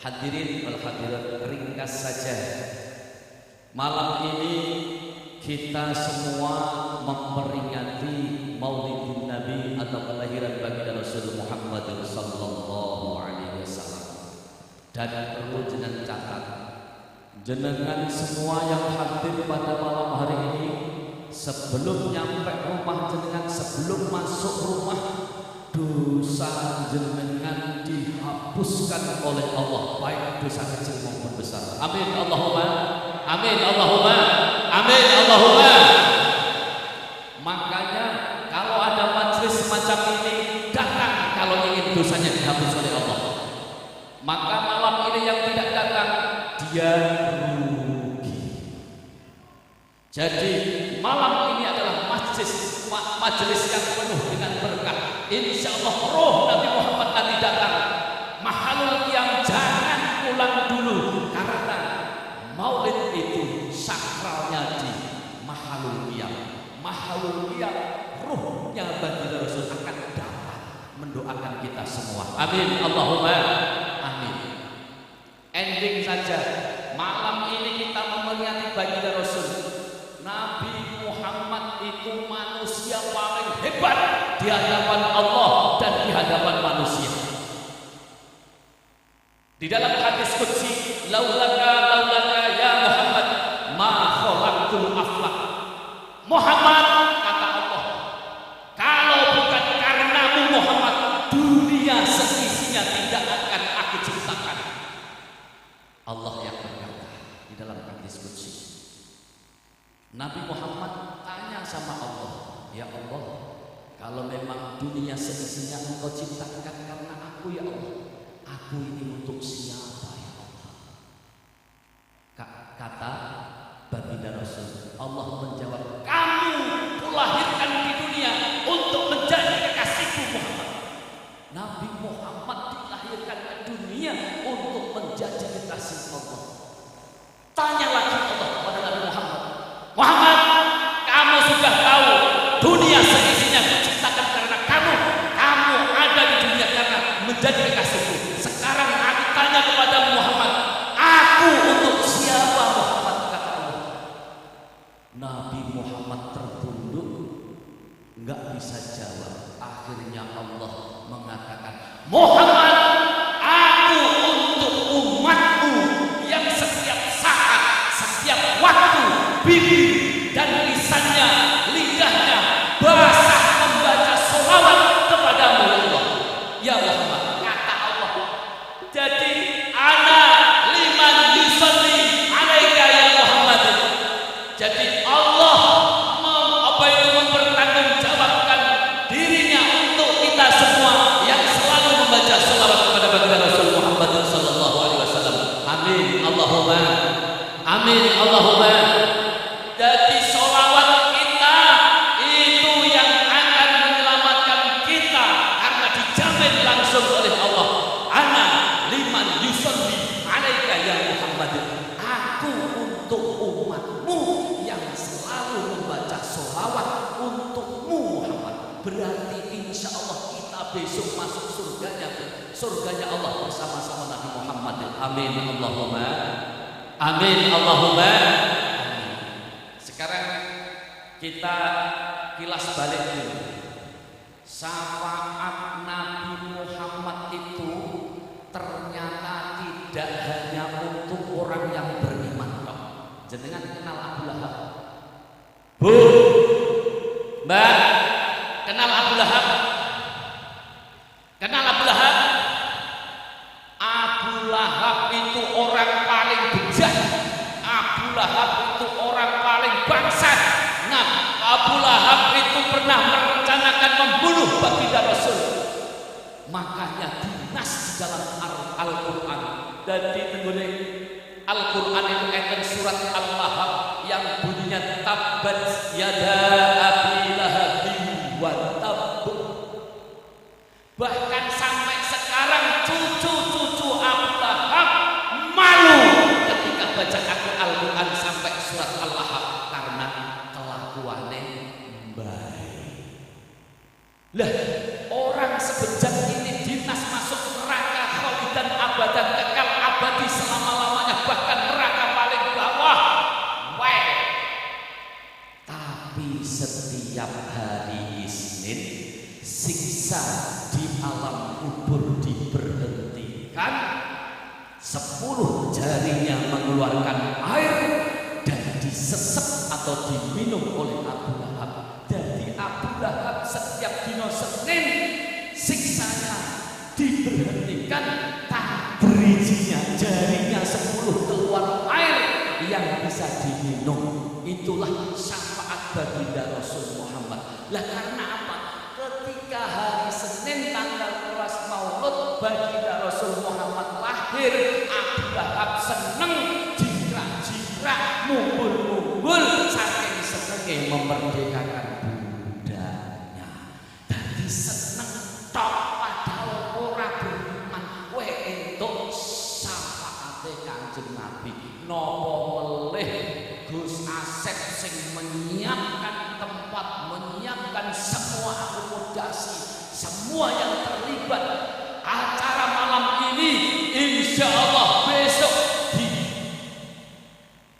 Hadirin wal hadirat, ringkas saja. Malam ini kita semua memperingati Maulidin Nabi atau kelahiran Baginda Rasul Muhammad sallallahu alaihi wasallam. Dan perlu jenengan catat, jenengan semua yang hadir pada malam hari ini, sebelum nyampe rumah jenengan, sebelum masuk rumah, dosa jenengan dihapuskan oleh Allah, baik dosa kecil maupun besar. Amin, Allahumma amin, Allahumma amin, Allahumma. Makanya, kalau ada majelis semacam ini, datang kalau ingin dosanya dihapus oleh Allah. Maka malam ini yang tidak datang, dia rugi. Jadi, malam ini adalah majlis, ma-, majelis yang penuh dengan berkah. Insya Allah, roh Nabi Muhammad nanti datang. Mahalul qiyam jangan pulang dulu, karena maulid itu sakralnya di mahalul qiyam. Mahalul qiyam, ruhnya Baginda Rasul akan datang mendoakan kita semua. Amin. Allahumma amin. Ending saja, malam ini kita memperingati Baginda Rasul. Nabi Muhammad itu manusia paling hebat di hadapan Allah dan di hadapan manusia. Di dalam hadis qudsi, "Laulaka, laulaka, ya Muhammad, ma khalaqtul aflak." Muhammad, kata Allah, "Kalau bukan karenamu, Muhammad, dunia seisinya tidak akan Aku ciptakan." Allah yang berkata di dalam hadis qudsi. Nabi Muhammad tanya sama Allah, "Ya Allah, kalau memang dunia seisinya Engkau ciptakan karena Aku, ya Allah, aku ini untuk siapa, ya Allah?" Ka-, kata Baginda Rasul, Allah menjawab, "Kamu kulahirkan di dunia untuk menjadi kekasihku, Muhammad." Nabi Muhammad dilahirkan ke dunia untuk menjadi kekasih Allah. Tanya lagi Allah kepada Nabi Muhammad, "Muhammad, kamu sudah tahu dunia seisinya diciptakan karena kamu. Kamu ada di dunia karena menjadi kekasihku. Sekarang aku tanya kepada Muhammad, aku untuk siapa, Muhammad?" kata Allah. Nabi Muhammad tertunduk, enggak bisa jawab. Akhirnya Allah mengatakan, "Muhammad, aku untuk umatmu yang setiap saat, setiap waktu, bibir dan lisannya, lidahnya basah membaca sholawat kepadamu, ya Allah." Ya Muhammad, kata Allah, jadi, ana liman yusalli alaika ya Muhammad. Jadi, Allah mem-, apa itu, mempertanggungjawabkan dirinya untuk kita semua yang selalu membaca salawat kepada Baginda Rasul Muhammad sallallahu alaihi wasallam. Amin. Allahumma amin. Allahumma. Jadi, sholawat kita itu yang akan menyelamatkan kita karena dijamin langsung oleh Allah. Ana liman yusalli alaika ya Muhammad. Aku untuk umatmu yang selalu membaca sholawat untukmu, Muhammad. Berarti insya Allah kita besok masuk surganya, surganya Allah bersama-sama Nabi Muhammad. Amin. Allahumma amin. Allahumma amin. Sekarang kita kilas balik dulu. Syafaat Nabi Muhammad itu ternyata tidak hanya untuk orang yang beriman tok. Jenengan kenal Abu Lahab? Bu, Mbak, kenal Abu Lahab? Kenal Abu Lahab? Lahab itu orang paling bejat. Abu Lahab itu orang paling bangsat. Nah, Abu Lahab itu pernah merencanakan membunuh baginda Rasul. Makanya dinas di dalam Al- Al-Quran. Dan di tenggone Al-Quran itu enten surat Al-Lahab yang bunyinya tabbat yada abi lahabin wa tab. Bahkan sampai sekarang cucu-cucu Abu Lahab malu ketika baca Al-Quran sampai surat Al-Lahab karena kelakuannya baik. Lah, orang sebejat ini dinas masuk neraka khalidan abadan, kekal abadi selama-lamanya, bahkan neraka paling bawah. Weh. Tapi setiap hari Isnin, siksa di alam kubur diberhentikan. Sepuluh jarinya mengeluarkan air dan disesep atau diminum oleh Abu Lahab. Jadi Abu Lahab setiap dino Senin siksanya diberhentikan, tang berijinya jarinya sepuluh keluar air yang bisa diminum. Itulah syafaat baginda Rasul Muhammad. Lah karena apa? Ketika hari Senin tanggal rolas Maulud, baginda Rasul Muhammad lahir, Abu Lahab seneng, jingkrak-jingkrak, mumbul-mumbul, saking senenge memerdekakan budaknya. Dadi seneng tok padahal ora beriman, weh entuk syafaate Kanjeng Nabi. Nopo melih Gus Asep sing menyiapkan tempat, menyiapkan semua akomodasi, semua yang terlibat acara malam ini, insya Allah besok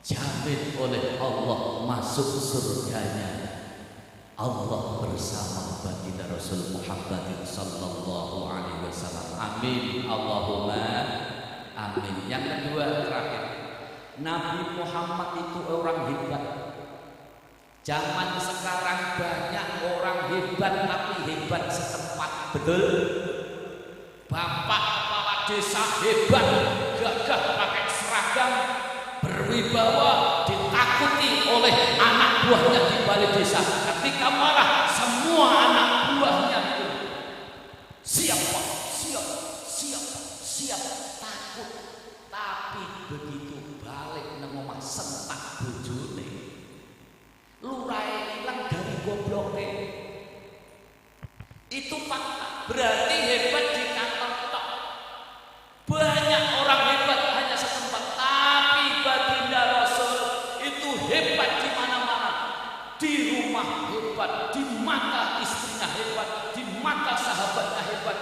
dijamin oleh Allah masuk surganya Allah bersama baginda Rasul Muhammadin sallallahu alaihi wasallam. Amin. Allahumma amin. Yang kedua, terakhir, Nabi Muhammad itu orang hebat. Zaman sekarang banyak orang hebat, tapi hebat setempat. Betul? Bapak kepala desa hebat, gagah, pakai seragam, berwibawa, ditakuti oleh anak buahnya di balai desa. Ketika marah, semua anak buahnya itu siap, Pak, siap, siap, siap, takut. Tapi begitu balik nang omah, sentak bojone. Lurahe ilang dari gobloke. Itu fakta. Berarti hebat di kantor tok. Banyak orang hebat hanya setempat, tapi baginda Rasul itu hebat di mana-mana. Di rumah hebat, di mata istrinya hebat, di mata sahabatnya hebat,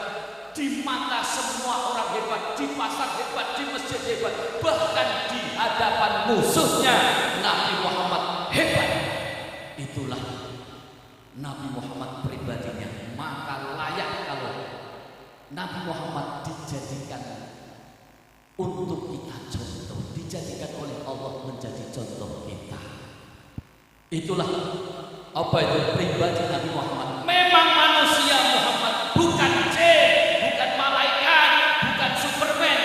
di mata semua orang hebat, di pasar hebat, di masjid hebat, bahkan di hadapan musuhnya Nabi Muhammad hebat. Itulah Nabi Muhammad pribadinya, maka layak kalau Nabi Muhammad dijadikan untuk kita contoh, dijadikan oleh Allah menjadi contoh kita. Itulah apa itu pribadi Nabi Muhammad. Memang manusia Muhammad, bukan jin, bukan malaikat, bukan Superman.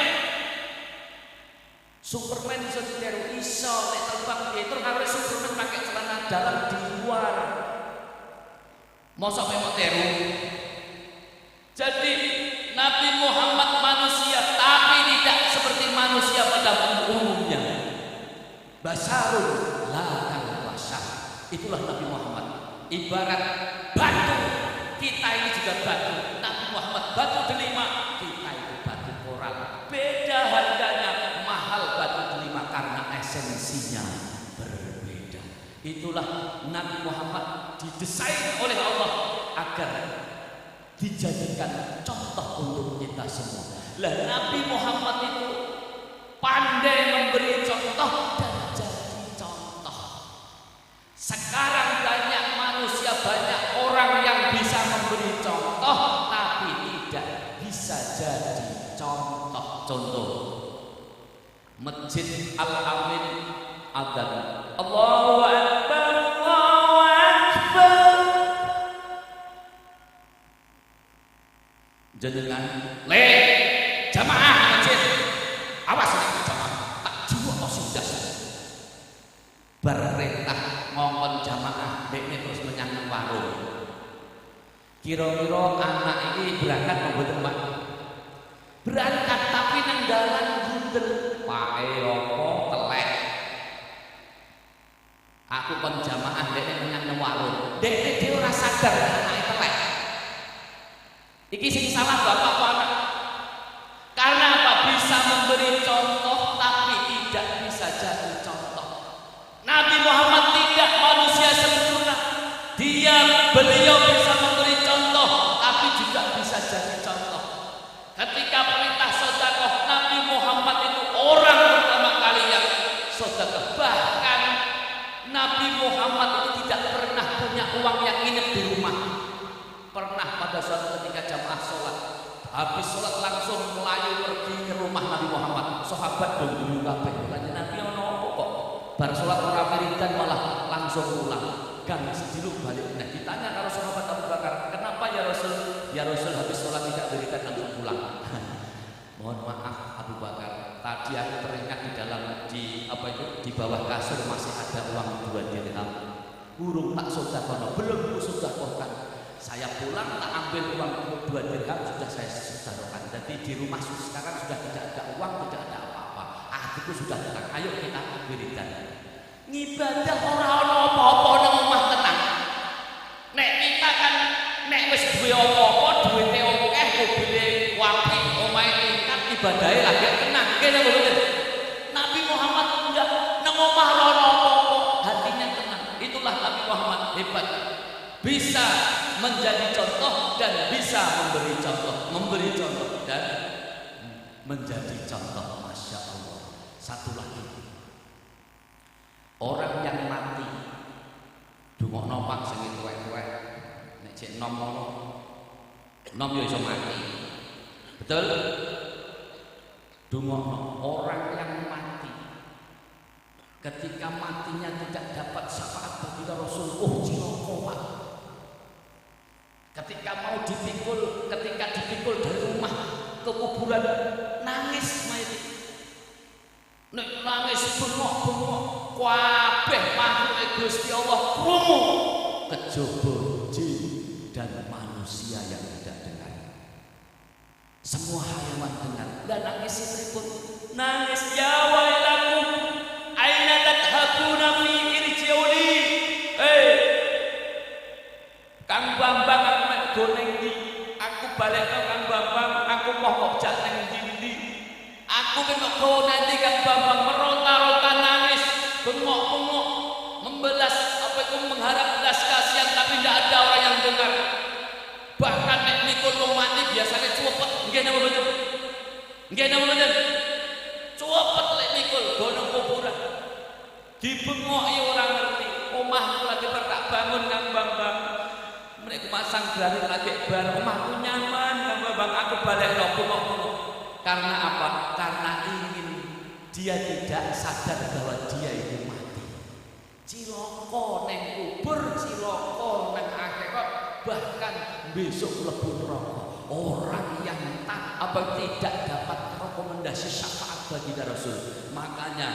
Superman iso ditiru, iso, nek terbang piye, terus ngarepe Superman pakai celana dalam di luar. Mosok memang tiru? Jadi, Nabi Muhammad manusia, tapi tidak seperti manusia pada umumnya. Basyarun la kal basyar. Itulah Nabi Muhammad. Ibarat batu, kita ini juga batu. Nabi Muhammad batu delima, kita itu batu koral. Beda harganya, mahal batu delima karena esensinya berbeda. Itulah Nabi Muhammad didesain oleh Allah agar dijadikan contoh untuk kita semua. Lah, Nabi Muhammad itu pandai memberi contoh dan jadi contoh. Sekarang banyak manusia, banyak orang yang bisa memberi contoh, tapi tidak bisa jadi contoh. Contoh, Masjid Al Amin, adzan. Allahu Akbar, Allahu Akbar. Jenengan, le, jamaah masjid, Awas nek jamaah, tak jual kau sindas. Bar perintah ngongkon jamaah, dekne terus menyang nang warung. Kira-kira anak ini berangkat apa mboten, Pak? Berangkat, tapi nang dalan gundel. Pake apa? Telek. Aku kon jamaah, dekne menyang nang warung. Dekne dhewe ora sadar anake telek. Iki sing salah bapak apa anak? Karena apa? Bisa memberi contoh tapi tidak bisa jadi contoh. Nabi Muhammad tidak manusia sempurna. Dia, beliau bisa memberi contoh tapi juga bisa jadi contoh. Ketika perintah sedekah, Nabi Muhammad itu orang pertama kali yang sedekah. Bahkan Nabi Muhammad itu tidak pernah punya uang yang nginep di rumah. Pernah pada suatu ketika jamaah sholat, habis sholat langsung melayu pergi ke rumah Nabi Muhammad. Sahabat dong dulu kabeh. Tanya Nabi, "Ono apa kok bar sholat ora wiridan malah langsung pulang?" Kan sedilu balik. Nah, ditanya karo sahabat Abu Bakar, "Kenapa ya Rasul? Ya Rasul habis sholat tidak wiridan langsung pulang." Mohon maaf Abu Bakar, tadi aku teringat di dalam, di apa itu, di bawah kasur masih ada uang dua dirham. Burung tak sodakono, belum ku sodakohkan. Saya pulang tak ambil uang dua dirham, sudah saya sodakohkan. Jadi di rumah su- sekarang sudah tidak ada uang, tidak ada apa-apa. Hatiku sudah tenang. Ayo kita wiridan. Ngibadah ora ono apa-apa nang omah tenang. Nek kita kan, nek wis duwe apa-apa, duwite akeh, mobile apik, omahe tingkat, ibadahe lagi tenang. Kene mboten? Nabi Muhammad enggak, nang omah ora ono apa-apa, hatinya tenang. Itulah Nabi Muhammad hebat. Bisa menjadi contoh dan bisa memberi contoh, memberi contoh dan menjadi contoh. Masya Allah. Satu lagi. Orang yang mati, dungokno pang sing tuwek-tuwek. Nek cek nom ngono, nom yo iso mati. Betul? Dungokno orang yang mati. Ketika matinya tidak dapat syafaat Baginda Rasul, oh ciloko, Pak. Ketika mau dipikul, ketika dipikul dari rumah ke kuburan, nangis mayat itu. Nek nangis bengok-bengok, kabeh makhluke Gusti Allah krungu, kejaba jin dan manusia yang tidak dengar. Semua hayawan dengar. Lah nangis pripun? Nangis, "Ya wailakum, aina tadhhabuna fi irji'uni?" Hei, Kang Bambang, aku mek go neng ndi? Aku balekno Kang Bambang, aku moh kok jak neng ndi-ndi. Aku mek go neng ndi Kang Bambang, meronta-ronta nangis, bengok-bengok, membelas, apa itu, mengharap belas kasihan, tapi ndak ada orang yang dengar. Bahkan nek mikul wong mati biasanya cuepet, nggih napa mboten? Nggih napa mboten? Cuepet lek mikul, go nang kuburan. Dibengoki ora ngerti. Omahku lagi ber- tak bangun Kang Bambang. Mereka masang granit lagi bar. Omahku nyaman Kang Bambang. Aku balekno bengok-bengok. Karena apa? Karena ingin dia tidak sadar bahwa dia itu mati. Ciloko neng kubur, ciloko neng akhirat, bahkan besok mlebu neraka. Orang yang tak, apa, tidak dapat rekomendasi syafaat Baginda Rasul. Makanya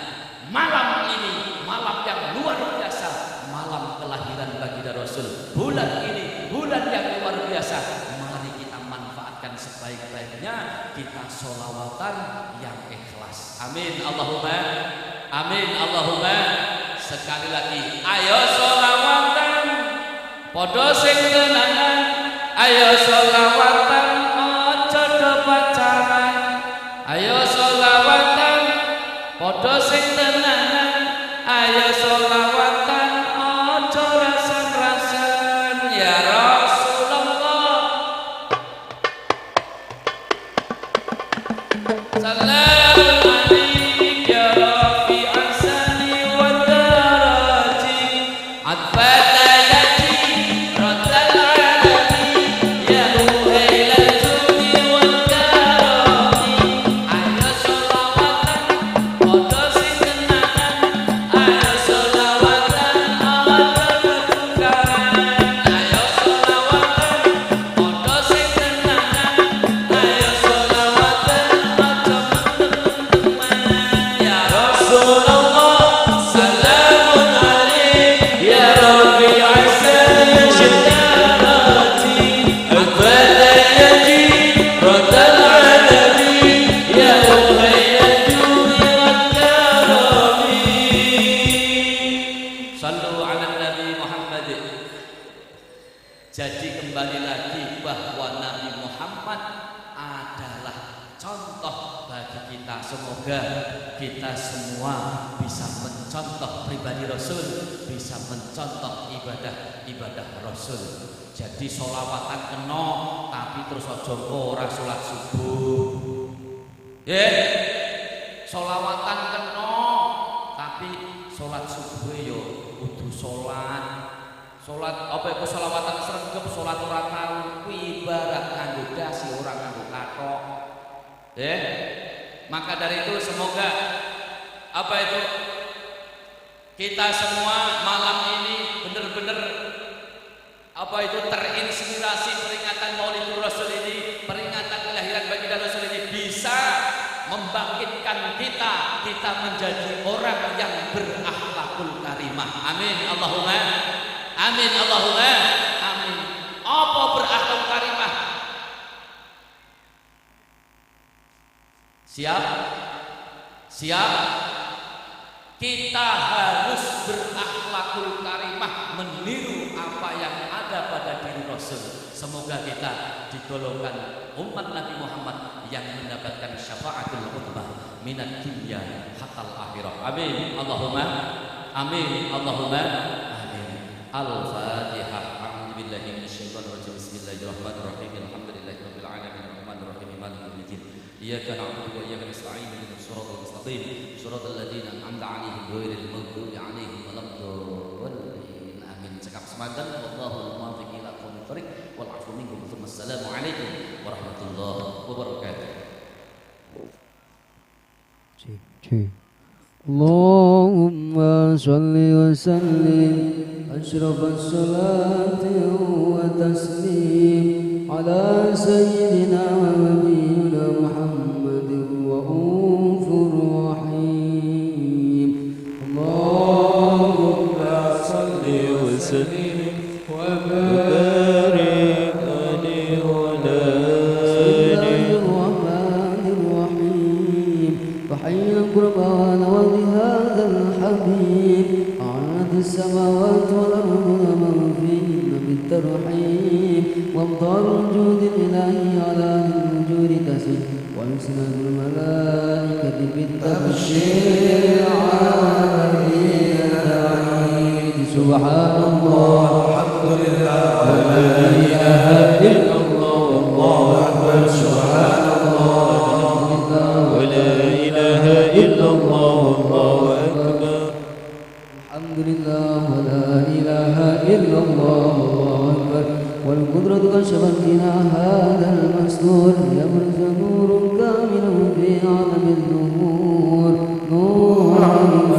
malam ini, malam yang luar biasa, malam kelahiran Baginda Rasul. Bulan ini, bulan yang luar biasa. Mari kita manfaatkan sebaik-baiknya, kita sholawatan yang ikhlas. Amin Allahumma, amin Allahumma. Sekali lagi, ayo sholawatan, podo sing tenangan. Ayo sholawatan, ojo do pacaran. Ayo sholawatan, podo sing tenangan. Ayo sholawatan, ojo rasan-rasan. Ya Rasulullah. Salamun alaik ya rafi'as sani wad daraji. Atfata yati ratal alami. Ya muhailal judi wad karami. Ayo sholawatan, podo sing tenang. Kita semoga kita semua bisa mencontoh pribadi Rasul, bisa mencontoh ibadah-ibadah Rasul. Jadi solawatan kena, tapi terus ojo engko ora sholat subuh. Ye, solawatan kena, tapi sholat subuh yo kudu sholat. Sholat apa itu, solawatan serengkep, sholat ora tahu, kuwi ibarat nganggo dasi, orang nganggo katok. Eh, maka dari itu semoga apa itu, kita semua malam ini benar-benar apa itu, terinspirasi peringatan Maulidur Rasul ini, peringatan kelahiran Baginda Rasul ini bisa membangkitkan kita, kita menjadi orang yang berakhlakul karimah. Amin Allahumma amin Allahumma amin. Apa berakhlakul karimah? Siap? Siap? Kita harus berakhlakul karimah, meniru apa yang ada pada diri Rasul. Semoga kita digolongkan umat Nabi Muhammad yang mendapatkan syafaatul uzma minad dunya hatal akhirah. Amin. Allahumma amin. Allahumma amin. Al-Fatihah. A'udzubillahi minasyaitonirrajim. Bismillahirrahmanirrahim. Alhamdulillahirabbil alamin. Arrahmanirrahim. Maliki yaumiddin. إياك نعبد وإياك نستعين، اهدنا الصراط المستقيم، صراط الذين أنعمت عليهم غير المغضوب عليهم ولا الضالين. آمين. Cekap semanten, wallahul muwaffiq ila aqwamit thoriq, wal afu minkum, tsumma assalamu alaikum warahmatullahi wabarakatuh. اللهم صل وسلم أشرف الصلاة والتسليم على سيدنا ونبينا محمد الرؤوف الرحيم. اللهم صل وسلم وبارك عليه وعلى بسم الله آله. الرحمن الرحيم. فحي القربى على ولد هذا الحبيب. أعانت السماوات والأرض ومن فيهن بالترحيب. وأمطار الجود الإلهي على أهل الوجود تسيل. وأنزلت الملائكة بالتبشير العالمين العيد. سبحان الله والحمد لله ولا إله إلا الله والله أكبر. سبحان الله والحمد لله ولا إله إلا الله والله أكبر. الحمد لله ولا إله إلا الله والله أكبر. والقدرة كشفت غنى هذا المستور، يبرز نور كامل في عالم الظهور، نور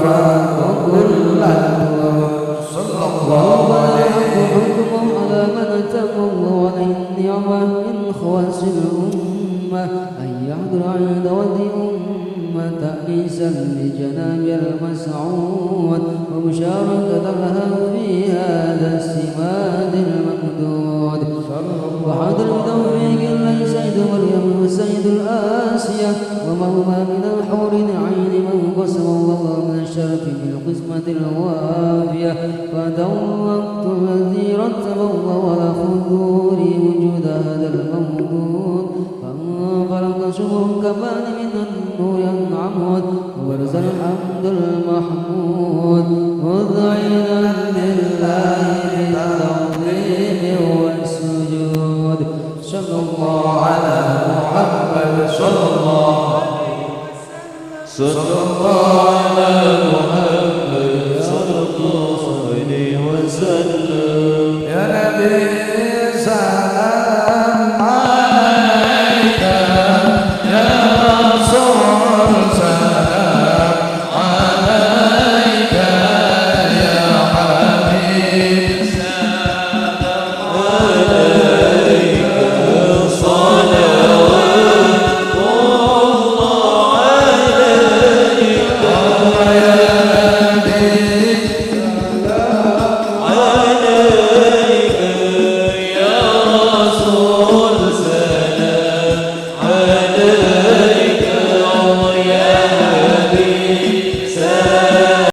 فاق كل النور. صلى الله عليه وسلم. على من أتم الله عليه النعمة من خواص الأمة. أن يحضر عند ودي أمة تأنيسا لجناب المسعود ومشاركة لها في هذا السماد الممدود. وحضر بتوفيق الله سيد مريم وسيد الآسية ومهما من الحور العين من قسم الله من الشرف بالقسمة الوافية. فذا الوقت الذي رتب الله على حضور وجود هذا الممدود. فانفلق شمر كمال من النور أنعمه، وبرز الحمد المحمود مذعنا لله بالتعظيم والسجود. صلى الله على محمد، صلى الله عليه وسلم. صلى الله على محمد، صلى الله عليه وسلم. يا نبي